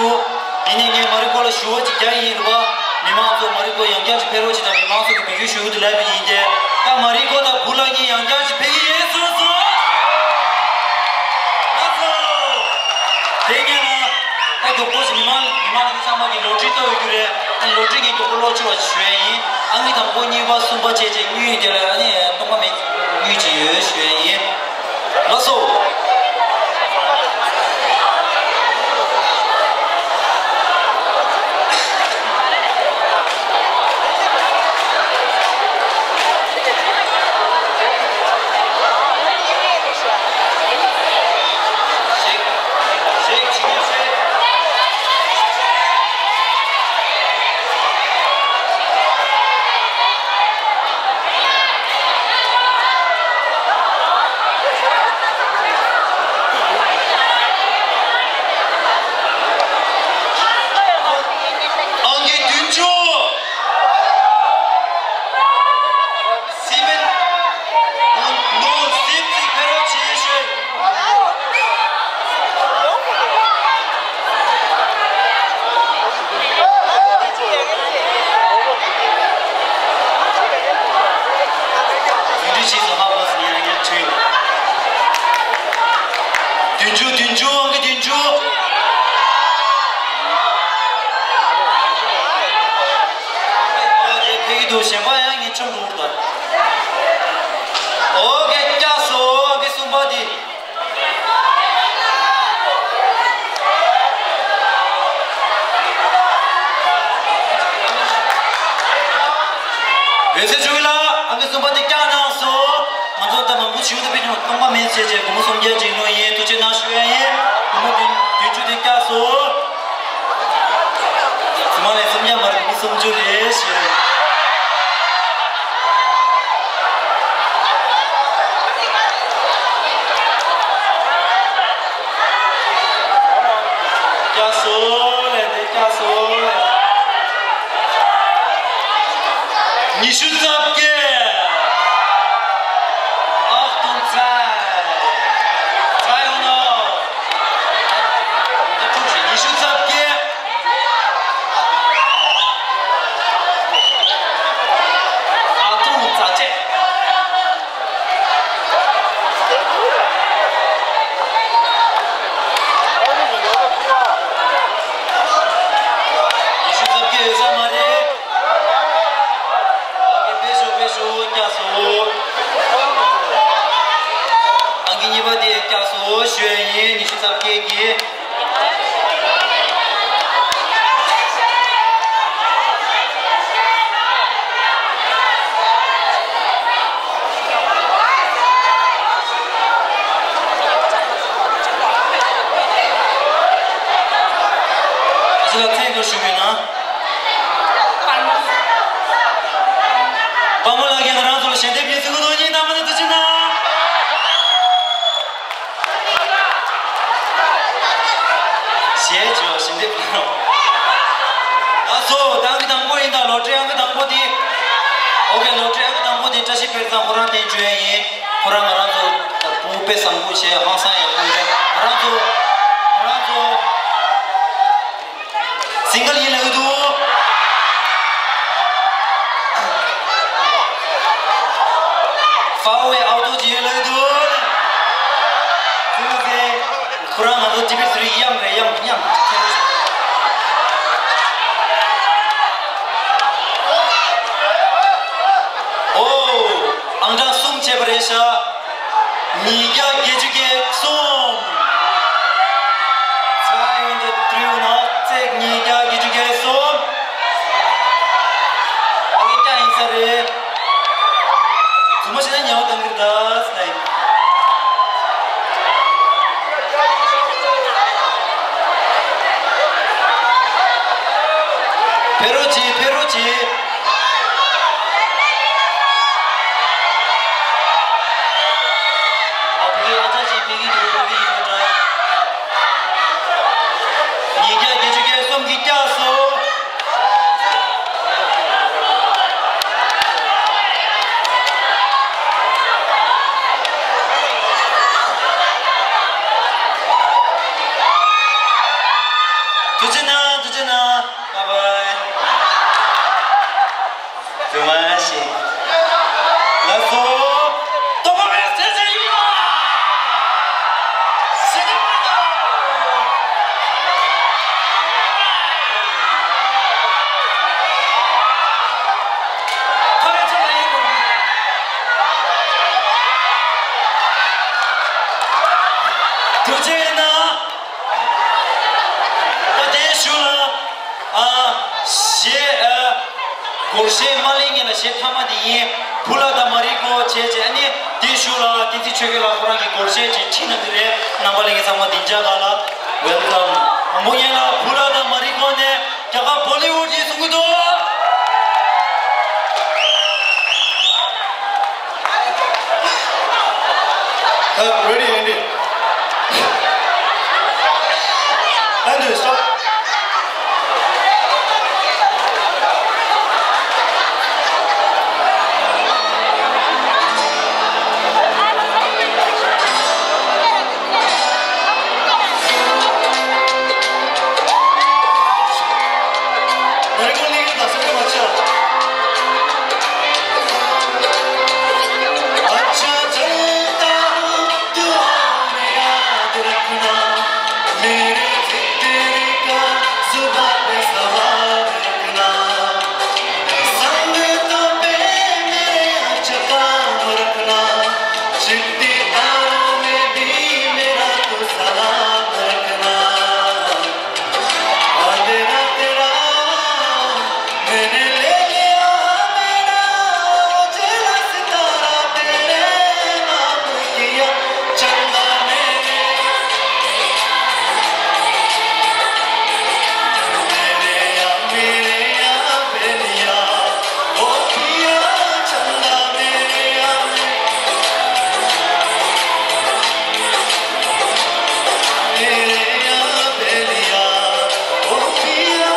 ཡིན་ནའི་ངས་མ་རི་ཀོ་ལ་ཞུ་བ་ཅིག་རྒྱག་ཡིན་རེད་པ། མི་མང་ཚོ་མ་རི་ཀོ་ཡང་བསྐྱར་ཅིག་ཕེབས་རོགས་བྱེད་དང་། མི་མང་ཚོ་གི་འབོད་སྐུལ་ཞུ་གི་འདུག་ལབ་པ་ཡིན་ཏེ། ད་མ་རི་ཀོ་དང་བུ་ལ་གཉིས་ཡང་བསྐྱར་ཅིག་ཕེབས་ཀྱི་ཡིན་གསུངས་སོང་། ལགས་སོ། དེ་སྔོན་ལ་ད་མགྱོགས་པོ་ཞིག་མི་མང་མི་མང་ལ་ཚང་མ་གི་ལོ་ཊ་རི་ལྟ་འོས་རྒྱུ་རེད། ཨ་ནི་ལོ་ཊ་རི་གི་མགྱོགས་པོ་ལོག་ཆོག་པ་ཞུ་ཡ་ཡིན། ཨང་ཀི་དང་པོ་གཉིས་པ་གསུམ་པ་བྱས་བྱས་དངུལ་དེ་ལ་ཨ་ནི་སྟོང་པ་མེད་དངུལ་ཅིག་ཡོད་ཞུ་ཡ་ཡིན། ལགས་སོ། ཨང་ཀི་བདུན་ཅུ། སི་པན། ནོ་སི་པན་ཅིག་ཕེབས་རོགས་བྱེད་ཞུ། བདུན་ཅུ་ཕྱིས་སུ་ཧ་གོ་སོང་། ཡང་ཡང་བྲིས། བདུན་ཅུ། བདུན་ཅུ། ཨང་ཀི་བདུན་ཅུ། ཨོ་ཁེ། ཕེབས་ཀྱི་འདུག་གཞན་པ་ཡང་ངས་ཆོམ་འགྲོ་གི་འདུག་ཨོ་ཁེ། བཀྱགས་སོང་། ཨང་ཀི་གསུམ་པ་འདི། འོད་ཟེར་ཆོས་སྐྱིད་ལགས། ཨང་ཀི་གསུམ་པ་འདི་བཀྱགས་གནང་སོང་། ང་ཚོ་ད་མང་པོ་བྱིའུ་དང་པད་ཉོ་སྟོང་པ་མེད་བྱས་བྱས། སྒོར་མོ་སུམ་བརྒྱ་ཅིག་ལོན་ཡིན། ཐུགས་རྗེ་གནང་ཞུ་ཡ་ཡིན། སྒོར་མོ་བདུན་བདུན་ཅུ་དེ་བཀྱགས་སོང་། ཚང་མ་ལ་སུམ་བརྒྱ་མ་རེད། སུམ་ཅུ་རེད་ཞུ། བཀྱགས་སོང་ལེ། དེ་བཀྱགས་སོང་ལེ། ཉི་ཤུ་རྩ་བརྒྱད། Achtung, zwei. Zweihundert. ཉི་ཤུ་རྩ་བརྒྱད། ཨ་ཐུང་རྩ་བརྒྱད། ཉི་ཤུ་རྩ་བརྒྱད་ཡོད་ས་མ་རེད། ཨང་ཀི་ཕེབས་ཤོག་ཕེབས་ཤོག་བཀྱགས་སོང་། ཨང་ཀི་གཉིས་པ་དེ་བཀྱགས་སོང་ཞུ་ཡ་ཡིན། ཉི་ཤུ་རྩ་བརྒྱད་ཀྱི། ཨ་ཅེ་ལགས་མཚན་ཐོ་ཞུ་གི་ཡོད་ན། དཔའ་མོ་ལགས་ཀྱིས་ང་རང་ཚོ་ལ་ཞལ་འདེབས་ཡིན་ཟེར་གི་འདུག་ཉིན་ནང་མ་ནས་ཐུགས་རྗེ་གནང་། ཞལ་བྱོས་ཞལ་འདེབས་གནང་། ལགས་སོ། ད་ཨང་ཀི་དང་པོ་ཡིན་ད། ལོ་ཊ་རི་ཨང་ཀི་དང་པོ་དེ། ཨོ་ཁེ། ལོ་ཊ་རི་ཨང་ཀི་དང་པོ་དེ་བཀྲ་ཤིས་དཔལ་བཟང་ཁོ་རང་བསྟན་བཅོས་ཡིན། ཁོ་རང་ང་རང་ཚོ་ད་བུ་དཔེ་བཟང་པོ་བྱས། ཧང་སང་ཡག་པོ་རེད། ང་རང་ཚོ་ང་རང་ཚོ། སིང་གལ་ཡིན་ལབ་ཀྱི་འདུག་ཧྥ་ཝེ་ཨའུ་ཊོ་ཅིག་ཡོད་ལབ་ཀྱི་འདུག་སུ་ཟེར། ཁོ་རང་ང་ཚོ་ཅི་བེད་སུ་རི་དབྱངས་རེད། དབྱངས་དབྱངས། ཨོ། ཨང་གྲངས་གསུམ་བྱས་པ་རེད་ཤག་ཉིས་བརྒྱ་བརྒྱད་ཅུ་གྱ་གསུམ། Zweihundertdreiundachtzig། ཉིས་བརྒྱ་བརྒྱད་ཅུ་གྱ་གསུམ། ཨ་ནི་བཀྱགས་ཡིན་ས་རེད། རྫུན་མ་བཤད་ན་ཉེས་པ་གཏང་གི་རེད་ད་ཟེར་ན་ཡིན། ཕེབས་རོགས་གྱིས། ཕེབས་རོགས་གྱིས། ཨ་ཕ་གི་ཨ་ཅག་ཅིག་ཕེབས་ཀྱི་འདུག་ཕེབས་ཀྱི་ཡིན་པ་འདྲ། ཉིས་བརྒྱ་བརྒྱད་ཅུ་གྱ་གསུམ་གྱིས་བཀྱགས་སོང་། ཐུགས་ ལགས་སོ། སྟོབས་པ་མེད་ཟེར་ཟེར་ཡིན་ལ། སེ་ཀ་མ་དང་། ཁ་བའི་ཚོགས་ལ་ཡིན་དགོས། ཐུགས་རྗེ་གནང་། ད་དེའི་གཞུག་ལ། ཨ། གཞས། ཨ། སྒོར་གཞས་མ་གླེང་ངེས་ལ་གཞས་མཐའ་མ་དེ་ཡིན། བུ་ལ་ད་མ་རིག་གོ་བྱས་བྱས། ཨ་ནི་དེའི་གཞུག་ལ་བསྟན་འཛིན་ཆོས་རྒྱལ་ལགས་ཁོ་རང་གི་སྒོར་གཞས་ཅིག་ཁྲིད་གནང་གི་རེད། རྣམ་པ་ལྷན་རྒྱས་ཚང་མ་བདེ་འཇགས་ལ་ལ། ཝེལ་ཀམ། མོ་ཡན་ལ་བུ་ལ་ད་མ་རིག་གོ་ནས་རྒྱ་གར་བོ་ལི་ཝུཌ་ཡིན་གསུང་གི་འདུག Uh, ready, Andy. Andy, stop. मेरे को नहीं पता, समझ में अच्छा। अच्छा चलता हूँ, दुआ में याद रखना, मेरे जिक्र का जुबां पे सवाब रखना। संगतों पे मेरे अच्छा काम रखना, चिट्ठी तारों में भी मेरा तू सलाम रखना। अंधेरा तेरा मैंने ले लिया, मेरा उजला सितारा तेरे नाम किया, चंदा मैंने, मेरे या, मेरे या बेलिया, ओ पिया, चंदा मेरे या, मेरे या बेलिया, ओ पिया।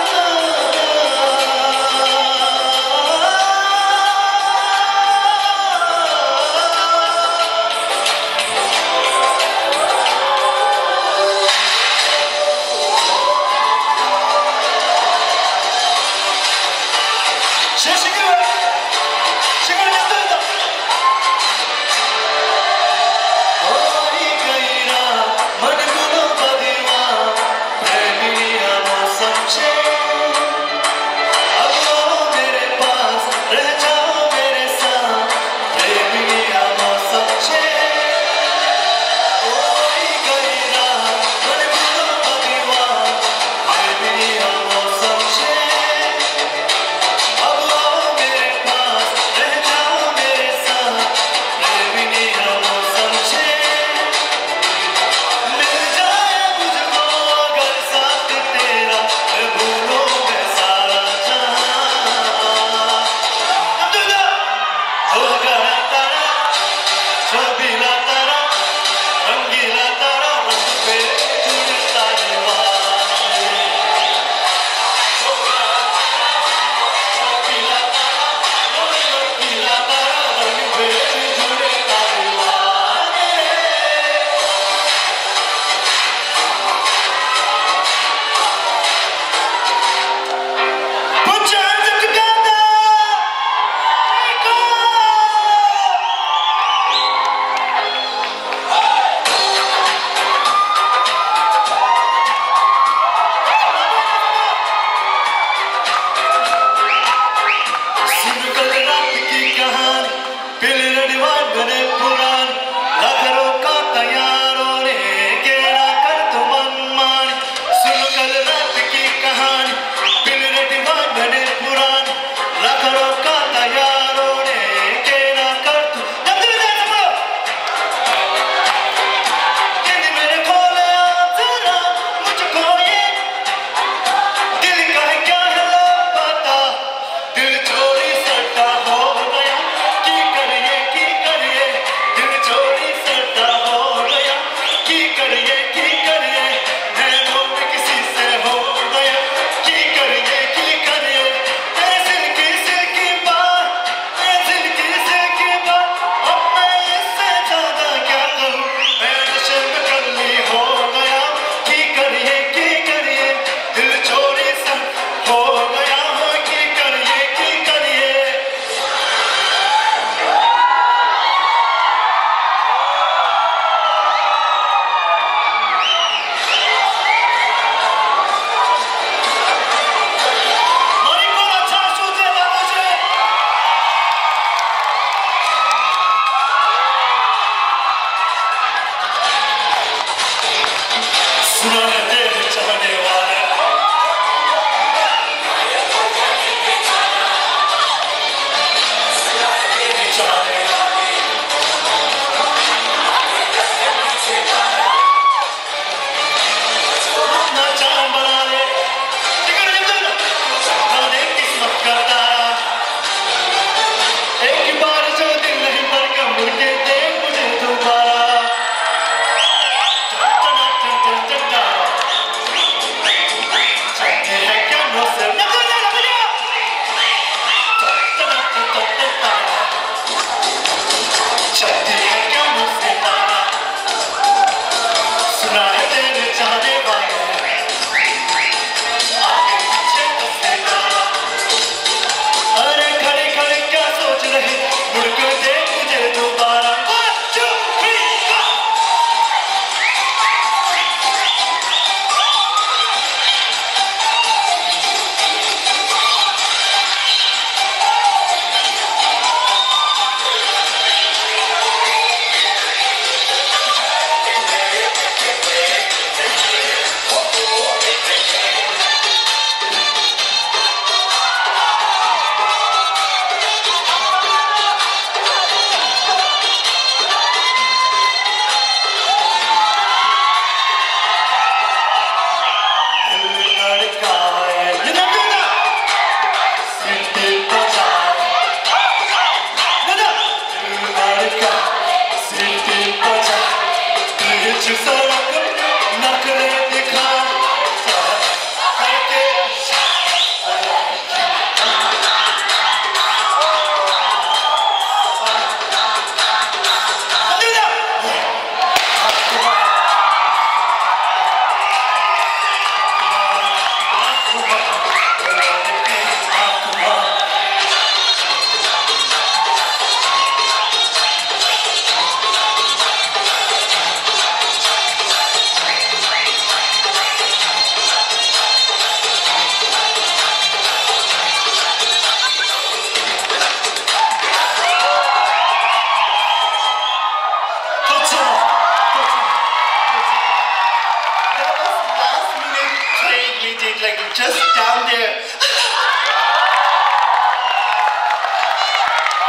That was last minute trade we did, like, just down there.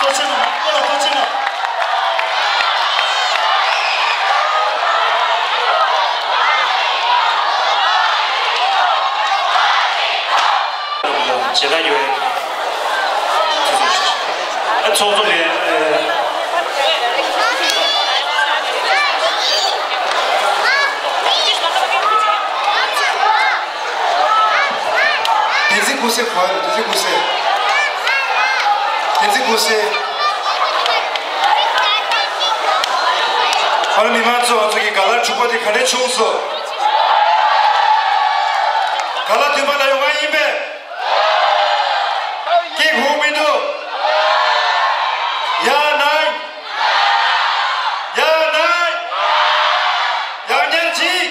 ཐུགས་རྗེ་གནང་། ཨོ་ལ་ཐུགས་རྗེ་གནང་། བྱེད་ཀ་ཡོད། ཨ་ཚོགས་གཙོ་ལས། བསྟན་འཛིན་ཀུན་གསལ་གོ་ཡ། བསྟན་འཛིན་ཀུན་གསལ། བསྟན་འཛིན་ཀུན་གསལ། ཨ་ནི་མི་མང་ཚོ། ང་ཚོ་གི་ཀ་ལར་དྲུག་པ་དེ་ག་འདྲས་བྱུང་སོང་། ཀ་ལར་བདུན་པ་ལ་ཡོང་ང་ཡིན་པས། སྐད་གོ་མི་འདུག་ཡ་ནའི། ཡ་ནའི། ཡང་བསྐྱར་ཅིག་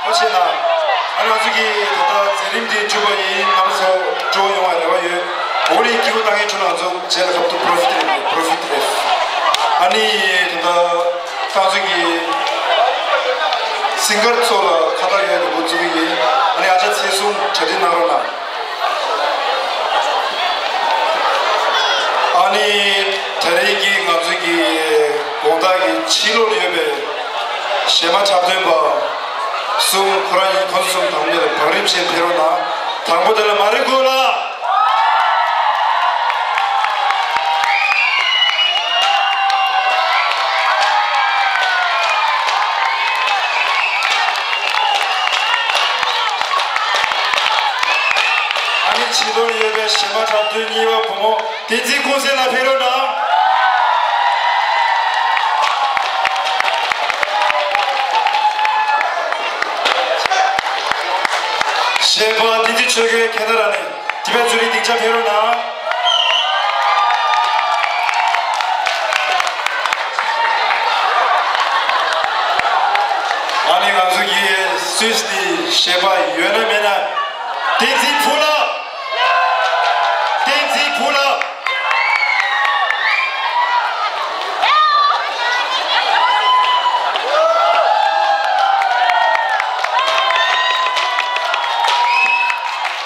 ཐུགས་རྗེ་གནང་། ཨ་ང་ཚོ་གི་ད་ལྟ་མཛད་རིམ་འདི་མཇུག་པ་ཡིན། རྣམ་པ་ཚོ་སྤྲོ་བོ་ཡོང་བའི་རེ་བ་ཡོད། འོ་ནི་སྐྱིད་པོ་བཏང་མཁན་ཁྱོད་རང་ཚོ་རྗེས་ལ་ཁབ་ཏུ་པྲོ་ཕི་ཊི་རེད། པྲོ་ཕི་ཊི་རེད། ཨ་ནི་ད་ལྟ་ང་ཚོ་གི་སིང་གར་ཚོ་ལ་ཁ་བཏགས་ཡོད་དེ་འགོ་འཛུགས་ཀྱི་ཡིན། ཨ་ནི་ཨ་ཅག་ཚེ་གསུམ་གྲ་སྒྲིག་གནང་རོགས་གནང་། ཨ་ནི་ད་རེས་ཀྱི་ང་ཚོ་གི་དགོང་དག་གི་ཕྱི་ལོགས་ལ་ཡོད་པའི་གཞས་མ་འཁྲབ་སྟོན་པ་གསུམ་ཁོ་རང་ཡིན། ཁོང་ཚོ་གསུམ་དང་པོ་ལ་བང་རིམ་བཞིན་ཕེབས་རོགས་གནང་། དང་པོ་དེ་ལ་མ་རི་ཀུ་ལགས། ཨ་ནི་ཕྱི་ལོགས་ལ་ཡོད་པའི་གཞས་མ་འཁྲབ་སྟོན་གཉིས་པ་བུ་མོ་བསྟན་འཛིན་ཀུན་གསལ་ལགས་ཕེབས་རོགས་གནང་། གཞས་པ་བསྟན་འཛིན་ཆོས་སྐྱིད་ཁེ་ན་ཌ་ནས། དེ་བས་ཚུར་རིང་སྡིངས་ཆ་ཕེབས་རོགས་གནང་། ཨ་ནི་ང་ཚོ་གི་སུད་སི་གཞས་པ་ཡོད་ན་མེད་ན། བསྟན་འཛིན་ཕུ་ལགས། བསྟན་འཛིན་ཕུ་ལགས།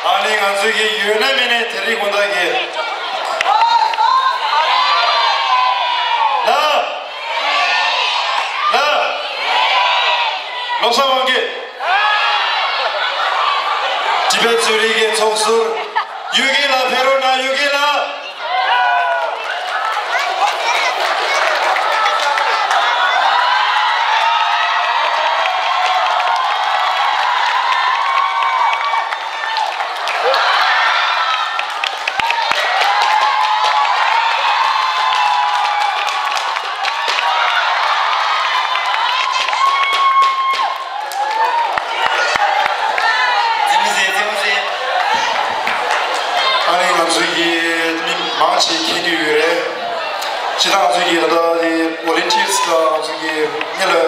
ཨ་ནི་ང་ཚོ་གི་ཡོད་ན་མེད་ན་དེ་རིང་དགོང་དག་གི། ལགས། ལགས། བློ་བཟང་དབང་རྒྱལ། ཊི་བེཊ་ཛུ་རིག་གི་ཚོགས་ཟུར་གཡུ་རྒྱལ་ལགས་ཕེབས་རོགས་གནང་། གཡུ་རྒྱལ་ལགས། ཚོས་ཀྱིས་མི་མང་ཆེ་མཁྱེན་གྱི་ཡོད་རེད། སྤྱིར་བཏང་ང་ཚོས་ཀྱིས་ད་ལྟ་དེ་ཝོ་ལན་ཊི་ཡར་སི་དང་ང་ཚོས་ཀྱིས་ངེད་ལ་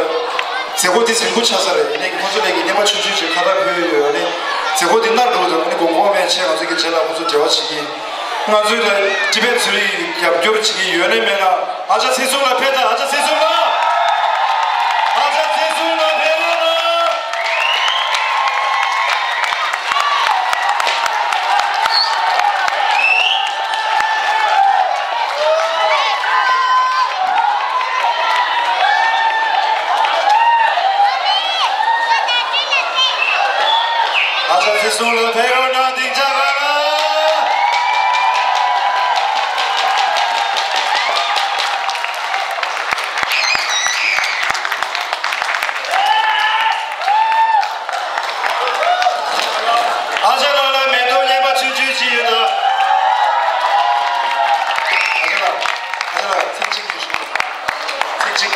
མཛད་སྒོ་འདི་རིང་པོ་ཆགས་ས་རེད། ཡིན་ནའི་ཁོང་ཚོ་ལས་ཀྱིས་རྔན་པ་ཆུང་ཆུང་ཞིག་ཁ་བཏགས་ཕུལ་ཡོད་ནི་མཛད་སྒོ་འདི་མནར་འགྲོ་འདུག་ཨ་ནི་དགོངས་དགོངས་མེད་ཆེད་ང་ཚོས་ཀྱིས་རྗེས་ལ་ཁོང་ཚོ་འབྲེལ་བ་བྱེད་ཀྱི། ང་ཚོས་ལ་ཊི་བེཊ་ཛུ་རིག་རྒྱབ་སྐྱོར་བྱེད་ཀྱི་ཡོད་ནི་མེད་ན། ཨ་ཅག་ཚེ་སྲུང་ལགས་ཕེབས་དང་། ཨ་ཅག་ཚེ་སྲུང་ལགས། ཨ་ཅག་ཚེ་སྲུང་ལགས་ཕེབས་རོགས་གནང་། ཨ་ཅག་ཚེ་སྲུང་ལགས་ཕེབས་རོགས་གནང་། སྡིངས་ཆ་ཁ་ལ། ཨ་ཅག་ལགས་ལ་མེ་ཏོག་རྔན་པ་ཆུང་ཆུང་ཅིག་ཡོད་ད། ཨ་ཅག་ལགས། ཨ་ཅག་ལགས་ཚིག་གཅིག་ཉོན་ཞུ། ཚིག་གཅིག།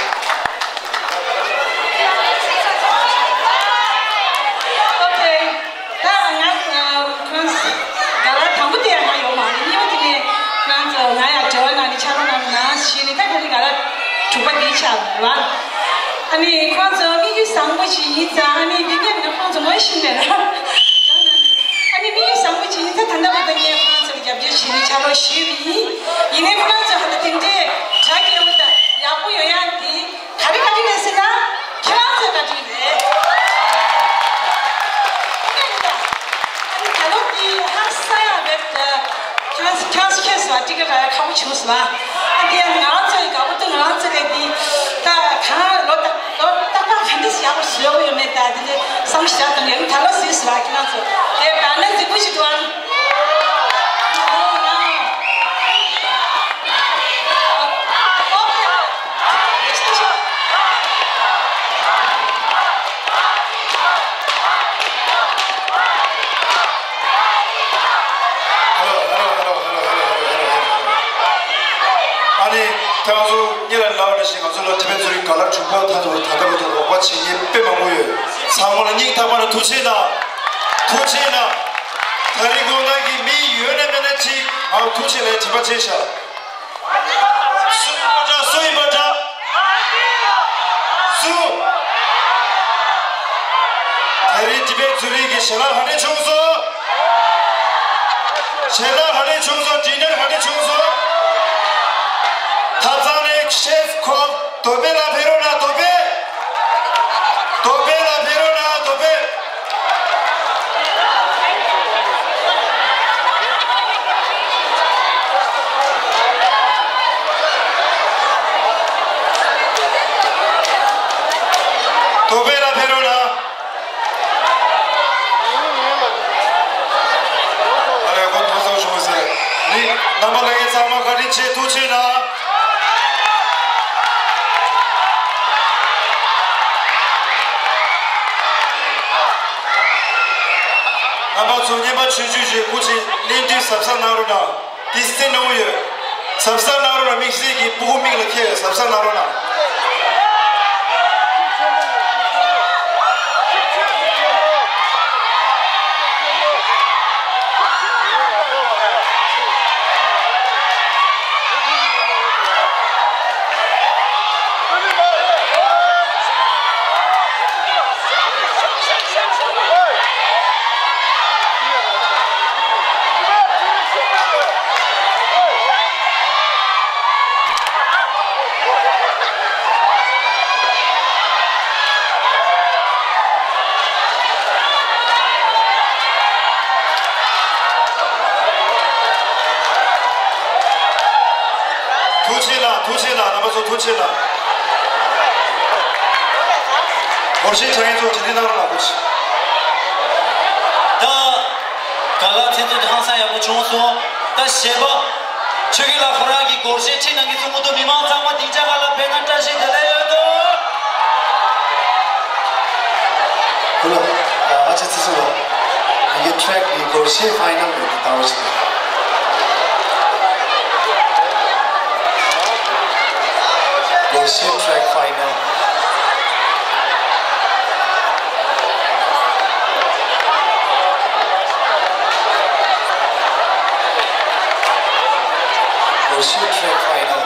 ཨོ་ཁེ། ད་ང་ཁོང་ག་ལ་དང་པོ་དེ་ཡང་ང་ཡོད་མ་རེད། གཉིས་པ་དེ་ནས་ང་ཚོ་ང་ཡང་འབྲེལ་བ་གནང་ནས་ཕྱག་རོགས་གནང་ན་ཞེས་ནས། ད་ག་ནི་ག་ལ་དྲུག་པ་དེའི་ཆ་རེད་བ། ཨ་ནི་ཁོང་ཚོ་དམིགས་ཡུལ་བཟང་པོ་ཞིག་ཡིན་ཙང་། ཨ་ནི་འདི་ཉིད་ནས་ཁོང་ཚོ་ངོ་ཤེས་མེད་ར། ཨ་ནི་དམིགས་ཡུལ་བཟང་པོ་ཞིག་ཡིན་ཙང་། ད་ལྟ་བར་དུ་ངས་ཁོང་ཚོར་རྒྱབ་སྐྱོར་བྱས་ནས་ཕྱག་རོགས་ཞུས་པ་ཡིན། ཡིན་ནའི་ཁོང་ཚོ་ཧ་ལ་དེ་འདྲའི་གྲ་རྒྱས་པོ་དང་ཡག་པོ་ཡོང་ཡག་དེ། ག་རེ་བཀའ་དྲིན་རེད་ཟེར་ན། ཁྱེད་རང་ཚོའི་བཀའ་དྲིན་རེད། ཨ་ནི་ད་ལོ་འདི་ཧང་སང་ཡག་རེད་དེ། ཁྱེད་རང་ཚོ་ཁྱེད་རང་ཚོ་ཁྱེད་ཚོ་ཊི་ཀེ་ཊི་རག་ཡག་ཁག་པོ་བྱུང་སོང་བ། ཨ་དེ་ཡང་ང་རང་ཚོ་ཡི་དགའ་པོ་འདུག་ང་རང་ཚོ་ལས་འདི་ད་གང་ལོ་ད་ལོ་རྟག་པར་ག་འདྲ་ཞིག་ཡག་པོ་བཟོ་དགོས་ཡོད་མེད། ད་དེ་འདྲ་བསམ་བློ་ཞིག་བཞག་དང་། ཡང་ད་ལོ་སྲིད་སོང་བ། ཁྱེད་རང་ཚོ་དེ་བར་ན་འཛིག་པོ་ཞིག་འདུག་ཨང་། ཨ་ནི་ཁྱེད་རང་ཚོ་གཉིས་ལ་ལབ་པ་ནང་བཞིན། ང་ཚོ་ལ་ཊི་བེཊ་ཛུ་རིག་ག་ལ་དྲུག་པ་ད་དུང་ད་ལྟ་བར་དུ་རོགས་པ་བྱེད་མཁན་དཔེ་མང་པོ་ཡོད། ཚང་མ་ལ་སྙིང་ཐག་པ་ནས་ཐུགས་རྗེ་གནང་། ཐུགས་རྗེ་གནང་། ད་རིང་དགོང་དག་གི་མི་ཡོད་ན་མེད་ན་ཅིག་ང་ཐུགས་རྗེ་ལ་དྲན་པ་བྱས་ཤག་སུ་ཡིན་པ་འདྲ། སུ་ཡིན་པ་འདྲ། སུ། ད་རིང་ཊི་བེཊ་ཛུ་རིག་གི་ཞལ་ལག་ཧ་ལས་བྱུང་སོང་། ཞལ་ལག་ཧ་ལས་བྱུང་སོང་། ཌི་ནར་ཧ་ལས་བྱུང་སོང་། ཐབ་ཚང་ནས་ཤེཕ་ཁོག་རྡོ་པེ་ལ་ཕེབས་རོགས་གནང་། རྡོ་པེ། རྡོ་པེ་ལ་ཕེབས་རོགས་གནང་། རྡོ་པེ། རྡོ་པེ་ལ་ཕེབས་རོགས་གནང་། ཨ་ལས་ཁོ་ཐོག་སོང་བྱུང་ཟེར། ནི་རྣམ་པ་ལྷན་རྒྱས་ཚང་མ་བཀའ་དྲིན་ཆེ། ཐུགས་རྗེ་གནང་། རྣམ་པ་ཚོ་རྔན་པ་ཆུང་ཆུང་ཞིག་སྐུ་མཁྱེན་ལེན་དུས་གཟབ་གཟབ་གནང་རོགས་གནང་། དེ་སེམས་ནང་ཡོད། གཟབ་གཟབ་གནང་རོགས་གནང་། དམིགས་བསལ་གྱི་སྤུ་གུ་མིག་ལ་འཁྱེར་ཡོད། གཟབ་གཟབ་གནང་རོགས་གནང་། ཐུགས་རྗེ་གནང་། ཐུགས་རྗེ་གནང་། རྣམ་པ་ཚོ་ཐུགས་རྗེ་གནང་། སྒོར་གཞས་འཁྲབ་མཁན་ཚོ་དྲི་ལན་གནང་རོགས་གནང་། ཐུགས་རྗེ། ད་ག་ལ་ཚེ་ཚོ་དེ་ཧང་སང་ཡག་པོ་བྱུང་སོང་། ད་གཞས་པ་ཆོས་སྐྱིད་ལགས་ཁོ་རང་གི་སྒོར་གཞས་ཁྲིད་གནང་གི་གསུང་གི་འདུག་མི་མང་ཚང་མ་སྡིངས་ཆ་ཁ་ལ་ཕེབས་ན་བཀྲ་ཤིས་བདེ་ལེགས་ཡོད་དོ། ཁོ་ལ། ཨ་ཅེ་ཚེ་སྲུང་ལགས། ངའི་ཊེ་རེག་གི་སྒོར་གཞས་ཕའི་ནལ་རེད། འདི་ལྟ་བུ་ཞིག་རེད། སྒོར་གཞས་ཊེ་རེག་ཕའི་ནལ། ཤེས་ཁྱད་ཁ་ཡིན་